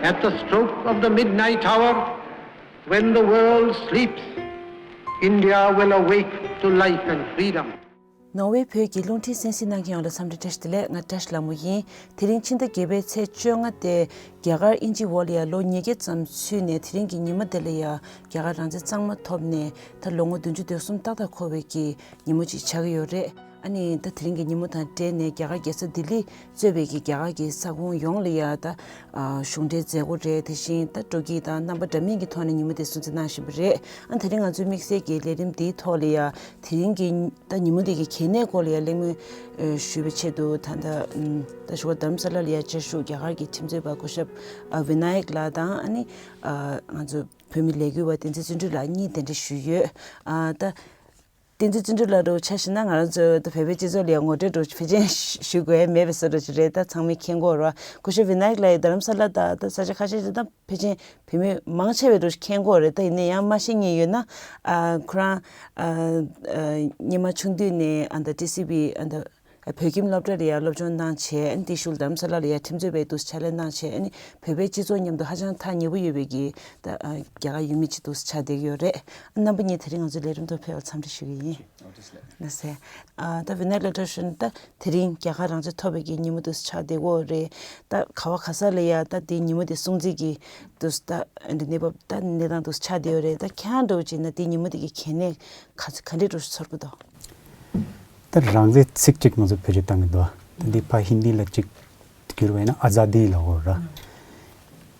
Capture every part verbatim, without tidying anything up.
At the stroke of the midnight hour, when the world sleeps, India will awake to life and freedom. ནོར་ཝེ་བོད་ཀྱི་རླུང་འཕྲིན་གསན་གཟིགས་གནང་མཁན་ཡོངས་ལ་འཚམས་འདྲི་བཀྲ་ཤིས་བདེ་ལེགས། ང་བཀྲ་ཤིས་ལྷ་མོ་ཡིན། དེ་རིང་ཕྱི་ཟླ་བརྒྱད་པའི་ཚེས་བཅོ་ལྔ་སྟེ། རྒྱ་གར་དབྱིན་ཇི་འོག་ལ་ཡང་ལོ་ཉིས་བརྒྱ་ཙམ་ཚུད་ནས། དེ་རིང་གི་ཉིན་མོ་དེ་ལ་ཡང་རྒྱ་གར་རང་བཙན་གཙང་མ་ཐོབ་ནས་ད་ལོ་ངོ་བདུན་ཅུ་དོན་གསུམ་ཏག་ཏག་འཁོར་བའི་གི་ཉིན་མོ་ཅིག་ཆགས་ཀྱི་ཡོད་རེད། ཨ་ནི་ད་དེ་རིང་གི་ཉིན་མོ་དང་འབྲེལ་ནས་རྒྱ་གར་རྒྱལ་ས་ལྡི་ལི་གཙོས་པའི་གི་རྒྱ་གར་གྱི་ས་ཁོངས་ཡོངས་ལ་ཡང་ད་ཨ་གཞུང་འབྲེལ་མཛད་སྒོ་རེད། དེ་བཞིན་ད་སྤྲོ་སྐྱིད་དང་རྣམ་པ་འདྲ་མིན་གྱི་ཐོག་ནས་ཉིན་མོ་དེ་སྲུང་བརྩི་གནང་བཞིན་པ་རེད། ཨ་དེ་རིང་ང་ཚོའི་དམིགས་བསལ་གྱི་ལས་རིམ་འདིའི་ཐོག་ལ་ཡང་དེ་རིང་གི་ད་ཉིན་མོ་འདི་གི་གལ་གནད་སྐོར་ལ་ཡང་གླེང་མོལ་ཨ་ཞུ་བའི་ཆེད་དུ་ད་ལྟ་ཨམ་ད་ཞུ་བ་རྡ་རམ་ས་ལ་ལ་ཡང་བཅའ་བཞུགས་རྒྱ་གར་གྱི་ཁྲིམས་རྩོད་པ་སྐུ་ཞབས་ཨ་བི་ན་ཡག་ལགས་དང་། ཨ་ནི་ཨ་ང་ཚོ་བོད་མི་ལས་འགུལ་བ་བསྟན་འཛིན་བརྩོན་འགྲུས་ལགས་གཉིས་གདན་འདྲེན་ཞུས་ཡོད། ཨ་ད་བསྟན་འཛིན་བརྩོན་འགྲུས་ལགས་འདྲ་བོ་ཆ་བཞག་ན་ང་རང་ཚོ་ད་བོད་པའི་སྤྱི་ཚོགས་ལ་ཡང་ངོ་སྤྲོད་འདྲ་བོ་ཕལ་ཆེར་ཞུ་དགོས་ཡ་མེད་པའི་བཟོ་འདྲ་ཅིག་རེད། ད་ཚང་མས་མཁྱེན་གྱི་ཡོད་རེད་བ། སྐུ་ཞབས་བི་ན་ཡག་ལགས་ཡང་རྡ་རམ་ས་ལ་དང་ད་ས་ཆ་ཁ་ཤས་ཅིག་ད་ཕལ་ཆེར་བོད་མི་མང་ཆེ་བས་འགྲོ་མཁྱེན་གྱི་ཡོད་རེད། ད་ཡིན་ན་ཡང་མ་ཤེས་མཁན་ཡོད་ན། ཨ་ཁོ་རང་ཨ་ཨ་སྔོན་མ་ཆུང་དུས་ནས་ཨ་ད་ཊི་སི་ཝི་ཨ་ད་བོད་ཁྱིམ་སློབ་གྲྭ་ལ་ཡང་སློབ་སྦྱོང་གནང་བྱས། ཨ་ནི་དེའི་གཞུག་ལ་རྡ་རམ་ས་ལ་ལ་ཡང་ཁྲིམས་རྩོད་པའི་འདུག་སེ་ཕྱག་ལས་གནང་བྱས། ཨ་ནི་བོད་པའི་སྤྱི་ཚོགས་མཉམ་དུ་ཧ་ཅང་ཐག་ཉེ་པོ་ཡོད་པའི་གི་ད་ཨ་རྒྱ་གར་ཡུལ་མི་ཅིག་འདུག་སེ་ཆགས་བསྡད་ཀྱི་ཡོད་རེད། ཨ་རྣམ་པ་གཉིས་དེ་རིང་ང་ཚོའི་ལས་རིམ་དུ་ཕེབས་པར་འཚམས་འདྲི་ཞུ་གི་ཡིན། ལགས་སེ། ཨ་ད་བི་ན་ཡག་ལགས་འདྲ་བོ་ཞུ་ན་ད་དེ་རིང་རྒྱ་གར་རང་བཙན་ཐོབ་པའི་གི་ཉིན་མོ་འདུག་སེ་ཆགས་བསྡད་ཀྱི་ཡོད་རེད། ད་ག་བ་ག་ས་ལ་ཡང་ད་དེའི་ཉིན་མོ་དེ་སྲུང་བརྩི་གི་འདུག་སེ་ད་འདི་གནས་བབ་ད་གནས་སྟངས་འདུག་སེ་ཆགས་བསྡད་ཡོད་རེད། ད་ཁྱེད་རང་འདྲ་བོ་བྱས་ན་དེའི་ཉིན་མོ་དེ་གི་གལ་གནད་ག་ཚོད་ག་འདྲས་འདྲ་བོ་ཞིག་ཚོར་གྱི་འདུག་ད་རང་བཙན་ཚིག་གཅིག་ང་ཚོ་བེད་སྤྱོད་བཏང་གི་འདུག་ད་འདི་ཕར་ཧིན་དི་ལ་གཅིག་བསྒྱུར་བ་ཡིན་ན་ཨ་ཛ་དི་ལབ་ཀྱི་ཡོད་རེད།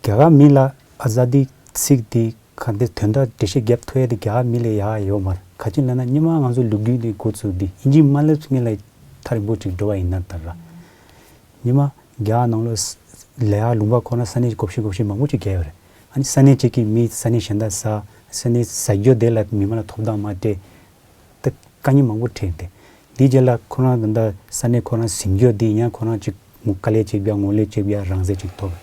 རྒྱ་གར་མི་ལ་ཨ་ཛ་དི་ཚིག་འདི་ག་འདི་དོན་དག་འགྲེལ་བཤད་རྒྱབ་ཐུབ་ཡ་དེ་རྒྱ་གར་མི་ལ་ཡག་ཡོད་མ་རེད། ག་ཅི་ལབ་ན་སྔོན་མ་ང་ཚོ་ལོ་རྒྱུས་འདི་འགོ་བཙུགས་འདི་ཨིན་ཇི་མ་སླེབས་སྔོན་ལ་ཐག་རིང་པོ་ཅིག་འགྲོ་བ་ཡིན་ན་ད་ར། སྔོན་མ་རྒྱ་གར་ནང་ལོགས་ལ་ཡ་ལུང་པ་ཁོ་ན་ས་གནས་བགོ་བཤའ་བགོ་བཤའ་མང་པོ་ཅིག་བརྒྱབ་ཡོད་རེད། ཨ་ནི་ས་གནས་གཅིག་གི་མི་ས་གནས་གཞན་དག་ཟ། ས་གནས་ཟ་རྒྱུ་དེ་ལ་མི་མང་ལ་ཐོབ་ཐང་མ་སྤྲད། ད་དཀའ་ངལ་མང་པོ་འཕྲད་དེ། འདིའི་རྗེས་ལ་ཁོ་རང་ད་ལྟ་ས་གནས་ཁོ་རང་ཟིན་རྒྱུ་དེ་ཡང་ཁོ་རང་ཅིག་མུ་དཀའ་ལས་ཅིག་བརྒྱབ་ངོ་ལས་ཅིག་བརྒྱབ་རང་བཙན་ཅིག་ཐོབ།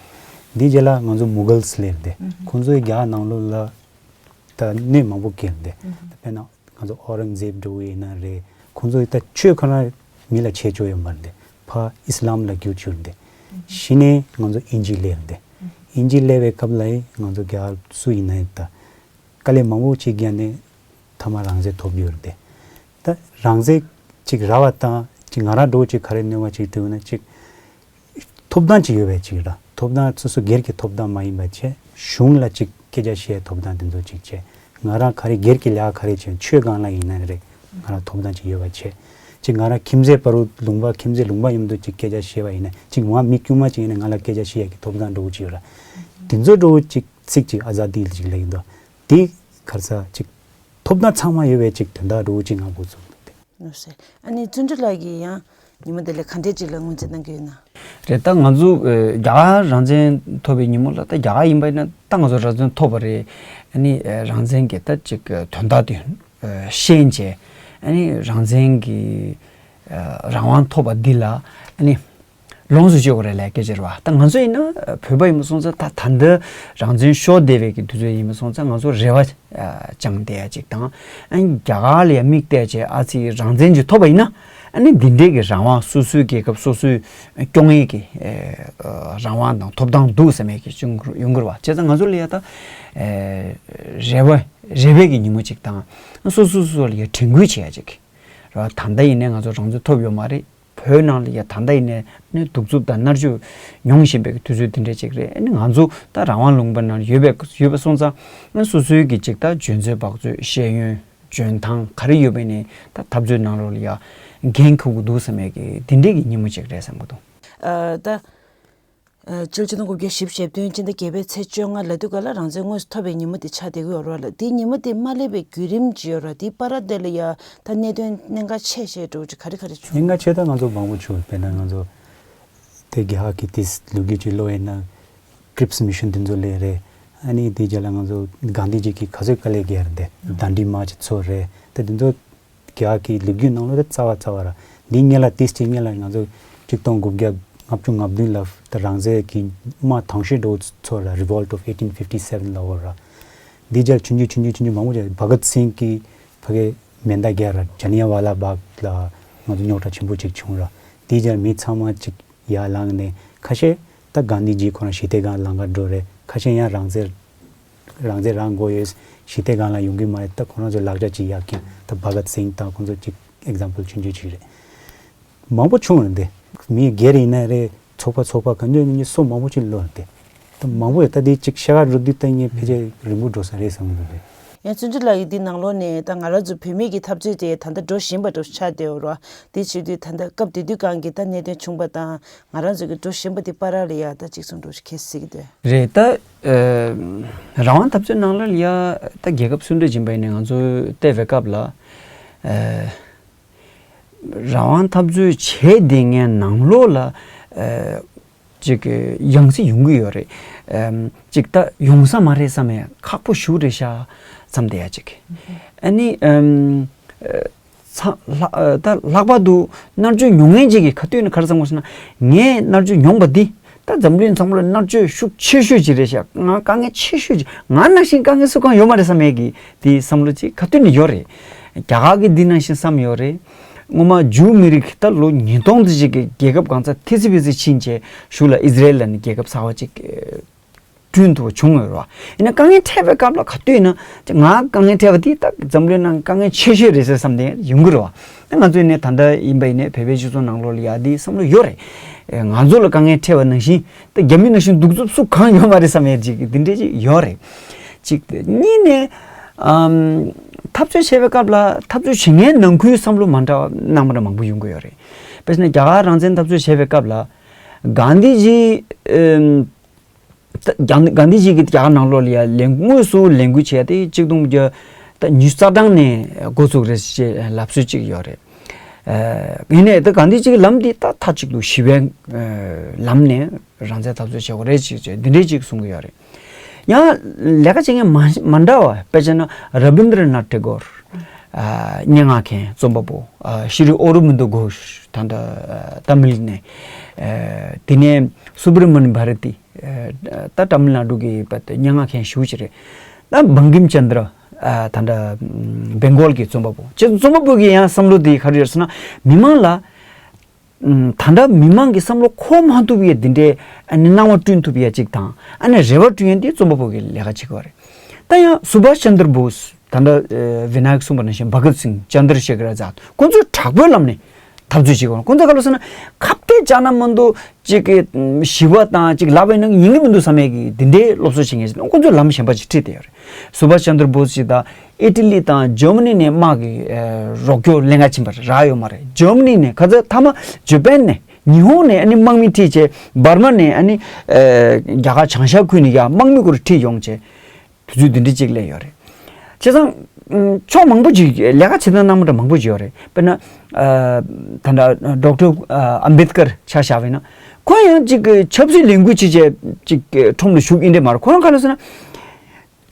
འདིའི་རྗེས་ལ་ང་ཚོ་མུ་གལ་སླེབས་ཏེ་ཁོང་ཚོའི་རྒྱ་གར་ནང་ལོགས་ལ་ད་གནོད་མང་པོ་བསྐྱལ་ཏེ། དཔེར་ན་ང་ཚོ་ཨོ་རང་ཛེབ་འདྲ་བོ་ཡིན་ན་རེད། ཁོང་ཚོ་ད་ཆོས་ཁོ་རང་མི་ལ་བྱེད་ཆོག་ཡོད་མ་རེད་དེ། ཕར་ཨི་སི་ལམ་ལ་བསྒྱུར་བཅུག་སྟེ། གཞི་ནས་ང་ཚོ་ཨིན་ཇི་སླེབས་ཏེ། ཨིན་ཇི་སླེབས་པའི་སྐབས་ལ་ཡང་ང་ཚོ་རྒྱ་གར་སུ་ཡིན་ན་ཡང་ད་དཀའ་ལས་མང་པོ་ཅིག་བརྒྱབ་ནས་མཐའ་མ་རང་བཙན་ཐོབ་རྒྱུ་རེད་དེ། ད་རང་བཙན་ཅིག་རག་པ་དང་ཅིག་ང་རང་འདྲ་བོ་ཅིག་ག་རེ་གནོད་པ་ཅིག་ཐེབས་ན་ཅིག་ཐོབ་ཐང་ཅིག་ཡོད་པའི་ཅིག་ར། ཐོབ་ཐང་སོ་སོ་སྒེར་གྱི་ཐོབ་ཐང་མ་ཡིན་པ་བྱས། གཞུང་ལ་ཅིག་སྐད་ཆ་བཤད་ཐོབ་ཐང་དེ་ཚོ་ཅིག་བྱས། ང་རང་ག་རེ་སྒེར་གྱི་ལས་ཀ་ག་རེ་བྱས་ཆོས་སྒང་ལ་ཡིན་ན་རེད། ང་རང་ཐོབ་ཐང་ཅིག་ཡོད་པ་བྱས། ཅིག་ང་རང་ཁྱིམ་མཚེས་བར་དུ་ལུང་པ་ཁྱིམ་མཚེས་ལུང་པ་མཉམ་དུ་ཅིག་སྐད་ཆ་བཤད་པ་ཡིན་ན་ཅིག་ང་མི་དཀྱུས་མ་ཅིག་ཡིན་ན་ང་ལ་སྐད་ཆ་བཤད་ཡ་གི་ཐོབ་ཐང་འདྲ་བོ་ཅིག་ཡོད་ར། དེ་ཚོ་འདྲ་བོ་ཅིག་ཚིག་ཅིག་ཨ་ཛ་དི་ཅིག་ལབ་ཀྱི་འདུག་དེ་ག་རེ་ཟ་ཅིག་ཐོབ་ཐང་ཚང་མ་ཡོད་པའི་ཅིག་དོན་དག་འདྲ་བོ་ཅིག་ང་འགོ་བཙུགས་འདུག་སྟེ། ལགས་སེ། ཨ་ནི་བརྩོན་འགྲུས་ལགས་ཀྱིས་ཡང་ཉིན་མོ་འདི་ལ་ག་འདྲས་ཅིག་ལ་ངོས་འཛིན་གནང་གི་ཡོད་ན། རེད། ད་ང་ཚོ་ཨ་རྒྱ་གར་རང་བཙན་ཐོབ་པའི་ཉིན་མོ་ལ་ད་རྒྱ་གར་ཡིན་པ་ཡིན་ན་ད་ང་ཚོ་རང་བཙན་ཐོབ་པ་རེད། ཨ་ནི་ཨ་རང་བཙན་གྱི་ད་ཅིག་དོན་དག་དེ་ཨ་ཤེས་བྱས། ཨ་ནི་རང་བཙན་གྱི་ཨ་རང་དབང་ཐོབ་པ་འདི་ལ་ཨ་ནི་ལོངས་སུ་སྤྱོད་དགོས་རེད་ལབ་སྐད་ཆ་རེད་བ། ད་ང་ཚོ་ཡིན་ན་བོད་པ་ཡིན་པ་སོང་ཙང་ད་ད་ལྟ་རང་བཙན་ཤོར་བསྡད་པའི་གི་དུས་ཚོད་ཡིན་པ་སོང་ཙང་ང་ཚོ་རེ་བ་ཨ་བཅངས་བསྡད་ཡ་ཅིག་དང་། ཨ་ནི་རྒྱ་གར་ལ་ཡ་མིག་བལྟས་བྱས་ཨ་ཙི་རང་བཙན་ཅིག་ཐོབ་པ་ཡིན་ན་ཨ་ནི་འདི་འདྲའི་གི་རང་དབང་སོ་སོའི་རྒྱལ་ཁབ་སོ་སོའི་སྐྱོང་ཡས་ཀྱི་ཨ་རང་དབང་དང་ཐོབ་ཐང་འདུག་བསམ་ཡས་ཀྱི་ཅུང་ཡོང་གི་རེད་བ། བྱས་ཙང་ང་ཚོ་ལ་ཡ་ད་ཨ་རེ་བ་རེ་བའི་གི་ཉིན་མོ་ཅིག་དང་། སོ་སོ་སོ་སོ་ལ་ཡ་དྲན་སྐུལ་བྱེད་ཡ་ཅིག་རེད་བ། ད་ལྟ་ཡིན་ནའི་ང་ཚོ་རང་བཙན་ཐོབ་ཡོད་མ་རེད། བོད་ནང་ལ་ཡ་ད་ལྟ་ཡིན་ནའི་ནི་གདུག་རྩུབ་དང་མནར་གཅོད་མྱོང་བཞིན་པའི་དུས་ཚོད་འདི་འདྲ་ཅིག་རེད། ཨ་ནི་ང་ཚོ་ད་རང་དབང་ལུང་པ་ནང་ཡོད་པའི་ཡོད་པ་སོང་ཙང་ཨ་སོ་སོའི་གི་ཅིག་ད་འཇོན་ཚོད་བག་ཚོད་ཤེས་ཡོན་འཇོན་ཐང་ག་རེ་ཡོད་པ་ནི་ད་འཐབ་རྩོད་ནང་ལོགས་ལ་ཡ་འགན་འཁུར་དགོས་འདུག་བསམ་ཡས་ཀྱི་འདི་འདྲའི་གི་ཉིན་མོ་ཅིག་རེད་བསམ་གྱི་འདུག་ཨ་ད། ཨ་སྤྱི་ལོ་ཆིག་སྟོང་དགུ་བརྒྱ་བཞི་བཅུ་ཞེ་བདུན་སྤྱི་ཟླ་བརྒྱད་པའི་ཚེས་བཅོ་ལྔ་ལ་དུས་ག་ལ་རང་བཙན་དངོས་སུ་ཐོབ་པའི་ཉིན་མོ་དེ་ཆགས་བསྡད་ཀྱི་ཡོད་རེད་བ་ལ། དེའི་ཉིན་མོ་དེ་མ་སླེབས་པའི་བརྒྱུད་རིམ་ཅིག་ཡོད་རེད་བ། དེའི་བར་དེ་ལ་ཡ་ད་གནད་དོན་གནད་འགག་ཆེ་ཤོས་འདྲ་བོ་ཅིག་ག་རེ་ག་རེ་བྱུང་། གནད་འགག་ཆེ་ད་ང་ཚོ་མང་པོ་བྱུང་། དཔེར་ན་ང་ཚོ་དེ་རྒྱ་གར་གྱི་དེ་ལོ་རྒྱུས་ཅིག་ཀློག་ཡིན་ན་ཀྲིབས་མི་ཤོན་དེ་ཚོ་སླེབས་རེད། ཨ་ནི་དེའི་རྗེས་ལ་ང་ཚོ་གྷན་དྷི་ཇི་གིས་ག་ཚོད་དཀའ་ལས་བརྒྱབ་རེད་དེ་དཱན་ཌི་མཱར་ཆི་ཚོགས་རེད་དེ་དེ་ཚོ། རྒྱ་གི་ལོ་རྒྱུས་ནང་ལོགས་ལ་རྩ་བ་རྩ་བ་ར། འདི་སྔོན་ལ་ཏིས་ཅིག་སྔོན་ལ་ང་ཚོ་ཆིག་སྟོང་དགུ་བརྒྱ་ལྔ་བཅུ་ང་བདུན་ལ་ད་རང་བཙན་གྱི་དམག་དང་ཤོས་འདྲ་བོ་ཚོགས་ར། Revolt of eighteen fifty seven ལབ་ཡོད་ར། འདི་རྗེས་ཆུང་ཆུང་ཆུང་ཆུང་ཆུང་ཆུང་མང་པོ་ཅིག་བྷ་གཏ་སིང་གི་ཕ་གི་མེ་མདའ་བརྒྱབ་ར། ཇ་ལིན་ཝ་ལ་བྷག་ལ་ང་ཚོ་རྙོག་དྲ་ཆེན་པོ་ཅིག་བྱུང་ར། འདི་རྗེས་མི་ཚང་མ་ཅིག་ཡར་ལངས་ནས་ཁ་ཤས་ད་གྷན་དྷི་ཇི་ཁོ་རང་ཞི་བདེ་སྒང་ལམ་ཁ་འགྲོ་རེད། ཁ་ཤས་ཡང་རང་བཙན་རང་བཙན་རང་དགོས་ཡོད། ཞི་བདེ་སྒང་ལ་ཡོང་གི་མ་རེད། ད་ཁོ་རང་ཚོའི་ལག་ཆ་ཅིག་ཡག་མཁན་ད་བྷ་གཏ་སིང་དང་ཁོ་ཚོ་ཅིག་ཨེག་ཛམ་པལ་ཆུང་ཆུང་ཅིག་རེད། མང་པོ་བྱུང་རེད་འདི། མི་སྒེར་ཡིན་ན་རེད། ཚོགས་པ་ཚོགས་པ་གང་ཅི་ཡིན་ན་སོ་མང་པོ་ཅིག་ལོ་རེད་འདི། ད་མང་པོ་ཡོད། ད་འདི་ཅིག་ཤ་ཁ་རུ་འདི་ད་ངས་ཕལ་ཆེར་རིང་པོ་འགྲོ་ས་རེད་བསམ་གི་འདུག་རེད། ཡང་བཙུན་ཆུ་ལགས་ཀྱིས་འདི་ནང་ལོགས་ནས་ད་ང་རང་ཚོ་བོད་མི་གི་འཐབ་རྩོད་དེ་ད་ལྟ་འགྲོ་བཞིན་པ་འགྲོ་ཆགས་བསྡད་ཡོད་རེད་བ། འདི་བྱེད་དུས་ད་ལྟ་སྐབས་དེ་དུས་སྒང་གི་ད་གནད་དོན་བྱུང་པ་དང་ང་རང་ཚོ་གི་འགྲོ་བཞིན་པ་དེ་བར་ལ་ཡ་ད་ཅིག་གསུང་འགྲོ་ཞིག་གལ་སྲིད་ཀྱི་འདུག་རེད་ད། ཨ། རང་དབང་འཐབ་རྩོད་ནང་ལ་ཡ་ད་རྒྱལ་ཁབ་སུ་འདྲ་ཡིན་པ་ཡིན་ནའི་ང་ཚོ་བལྟས་པའི་སྐབས་ལ། ཨ། རང་དབང་འཐབ་རྩོད་བྱས་བསྡད་མཁན་ནང་ལོགས་ལ། ཨ། ཅིག་ཡང་སྲིད་ཡོང་གི་ཡོད་རེད། ཨམ། ཅིག་ད་ཡོང་ས་མ་རེད་བསམ་ཡ་ཁག་པོ་ཞིག་རེད་ཤག་བསམ་བསྡད་ཡ་ཅིག་ཨ་ནི། ཨམ། ཨ། ཚ། ལྷག་ཨ། ད་ལྷག་པར་དུ་མནར་གཅོད་མྱོང་མཁན་ཅིག་གིས་ག་དུས་ནས་ག་རེ་བསམ་དགོས་ཟེར་ན། ངས་མནར་གཅོད་མྱོང་པ་འདི་ད་འཛམ་གླིང་ཚང་མ་ལ་མནར་གཅོད་ཤུགས་ཆེ་ཤོས་ཅིག་རེད་ཤག་ང་དཀའ་ངལ་ཆེ་ཤོས་ཅིག་ང་ནང་བཞིན་དཀའ་ངལ་སུ་གང་ཡོད་མ་རེད་བསམ་ཡས་ཀྱི་དེའི་བསམ་བློ་ཅིག་ག་དུས་ནས་ཡོད་རེད། རྒྱ་གར་གྱི་འདི་ནང་བཞིན་བསམ་ཡོད་རེད། སྔོན་མ་ཇུའུ་མི་རིགས་ད་ལོ་ཉིས་སྟོང་ཙམ་ཅིག་གི་རྒྱལ་ཁབ་གང་ས་ཐེ་ཚི་བེ་ཚི་ཕྱིན་བྱས་གཞུག་ལ་ཨི་ཛི་རལ་ལ་ནི་རྒྱལ་ཁབ་གསར་པ་ཅིག་བསྐྲུན་ཐུབ་པ་བྱུང་ཡོད་རེད་བ། ཡིན་ན་དཀའ་ངལ་འཕྲད་པའི་སྐབས་ལ་ག་དུས་ཡིན་ན་ང་དཀའ་ངལ་འཕྲད་པ་འདི་ད་འཛམ་གླིང་ནང་དཀའ་ངལ་ཆེ་ཤོས་རེད་ཟེར་བསམ་ནས་ཡོང་གི་རེད་བ། ད་ང་ཚོ་ཡིན་ནའི་ད་ལྟ་ཡིན་པ་ཡིན་ནའི་བོད་པའི་སྤྱི་ཚོགས་ནང་ལོགས་ལ་ཡ་འདི་བསམ་བློ་ཡོད་རེད། ཨེ། ང་ཚོ་ལ་དཀའ་ངལ་འཕྲད་པ་ནང་བཞིན་ད་རྒྱ་མི་ནང་བཞིན་གདུག་རྩུབ་སུ་གང་ཡོད་མ་རེད་བསམ་ཡས་ཅིག་འདི་འདྲས་ཅིག་ཡོད་རེད། གཅིག་དེ་གཉིས་ནས། ཨམ། འཐབ་རྩོད་བྱེད་པའི་སྐབས་ལ་འཐབ་རྩོད་བྱེད་མཁན་ནང་ཁུལ་བསམ་བློ་མ་འདྲ་བ་གནང་མ་འདྲ་མང་པོ་ཡོང་གི་ཡོད་རེད། དཔེར་ན་རྒྱ་གར་རང་བཙན་འཐབ་རྩོད་བྱེད་པའི་སྐབས་ལ་གྷན་དྷི་ཇི། ཨམ། ད་གྷན་གྷན་དྷི་ཇི་གིས་རྒྱ་གར་ནང་ལོགས་ལ་ཡ་ལས་དངོས་སུ་ལས་འགུལ་བྱས་ཏེ་གཅིག་སྟོང་དགུ་བརྒྱ་ད་ཉི་ཤུ་རྩ་གྲངས་ནས་འགོ་ཚུགས་རེད་ཅེས་ལབ་སྲོལ་གཅིག་ཡོད་རེད། ཨ། ཡིན་ནའི་ད་གྷན་དྷི་ཇི་གི་ལམ་འདི་ད་མཐའ་གཅིག་ཏུ་ཞི་བའི་ལམ་ནས་རང་བཙན་འཐབ་རྩོད་བྱེད་དགོས་རེད་ཅེས་འདི་འདྲའི་ཅིག་གསུང་གི་ཡོད་རེད། ཡང་ལས་ཀ་བྱེད་མཁན་མ་མ་འདྲ་བ་དཔེ་བྱས་ན་ར་བིན་དྲ་ནཱཐ་ཏེ་གོར། ཨ། སྙན་ངག་མཁན་རྩོམ་པ་པོ། ཨ། ཤྲི་ཨོ་རོ་བིན་དོ་གྷོཤ་ད་ལྟ་ཏ་མིལ་ནས། ཨ། དེ་ནས་སུ་བྷ་ར་མ་ནི་བྷ་ར་ཏི། ཨ། ད་ཏ་མིལ་ནཱ་ཌུ་གི་པ་སྙན་ངག་མཁན་ཞེ་པོ་ཅིག་རེད། ད་བང་ཀིམ་ཅན་དྲ། ཨ། ད་ལྟ་བེང་གོལ་གྱི་རྩོམ་པ་པོ་ཅིག་རྩོམ་པ་པོ་གི་ཡང་བསམ་བློ་དེ་ག་རེ་ཡོད་ཟེར་ན་མི་མང་ལ། ཨམ། ད་ལྟ་མི་མང་གི་བསམ་བློ་འཁོར་མ་ཐུབ་ཡས་འདི་འདྲའི་ཨ་ནི་སྣང་བ་བསྐྲུན་ཐུབ་ཡས་ཅིག་དང་ཨ་ནི་རེ་བ་བསྐྲུན་ཡས་འདི་རྩོམ་པ་པོ་གི་ལས་ཀ་བྱེད་དགོས་རེད། ད་ཡང་སུ་བྷ་ཤ་ཅན་དྲ་བྷོ་སི་ད་ལྟ་ཨ་བི་ནཱ་ཡག་གསུངས་པ་ནང་བཞིན་བྷ་གཏ་སིང་ཅན་དྲ་ཤེ་ཁར་ཨ་ཛཱད་ཁོང་ཚོས་དྲག་པོའི་ལམ་ནས་འཐབ་རྩོད་བྱེད་དགོས། ཁོང་ཚོ་ག་ལ་ཟེར་ན་ཁ་གཏད་བཅག་ན་མ་གཏོགས་ཅིག་གི་ཞི་བ་དང་ཅིག་ལབ་པའི་ནང་ཡིན་གི་མི་འདུག་བསམ་ཡས་ཀྱི་འདི་འདྲའི་སློབ་གསོ་བྱེད་མཁན་ཞིག་ཁོང་ཚོས་ལམ་གཞན་པ་ཅིག་ཁྲིད་བསྡད་ཡོད་རེད། སུ་བྷ་ཤ་ཅན་དྲ་བྷོ་སི་ཅིག་དང་ཨི་ཊ་ལི་དང་ཇར་མ་ནི་ནས་དམག་གི་ཨ་རོགས་སྐྱོར་ལེན་ག་ཕྱིན་པ་རག་ཡོད་མ་རེད། ཇར་མ་ནི་ནས་ཁ་ཚ་མཐའ་མ་ཇ་པན་ནས་ཉི་ཧོང་ནས་ཨ་ནི་དམག་མི་ཁྲིད་བྱས་འབར་མ་ནས་ཨ་ནི་ཨ་རྒྱ་གར་བྱང་ཤར་ཁུལ་ནས་ཡ་དམག་མི་སྐོར་ཁྲིད་ཡོང་བྱས་དུས་ཚོད་འདི་འདྲ་ཅིག་སླེབས་ཡོད་རེད། བྱས་ཙང་ཕྱོགས་མང་པོ་ཅིག་ལས་ཀ་བྱེད་སྟངས་སྣ་མང་འདྲ་མང་པོ་ཅིག་ཡོད་རེད། དཔེར་ན་ཨ་ད་ལྟ་ཌོག་ཊར་ཨ་ཨམ་བེད་ཀར་ཆ་བཞག་པ་ཡིན་ན་ཁོ་ཡང་ཅིག་ཆབ་སྲིད་ལས་འགུལ་བྱེད་བྱས་ཅིག་ཁྲོམ་ལ་ཞུགས་ཡིན་འདྲ་མ་རེད། ཁོ་རང་ག་ལ་ཟེར་ན།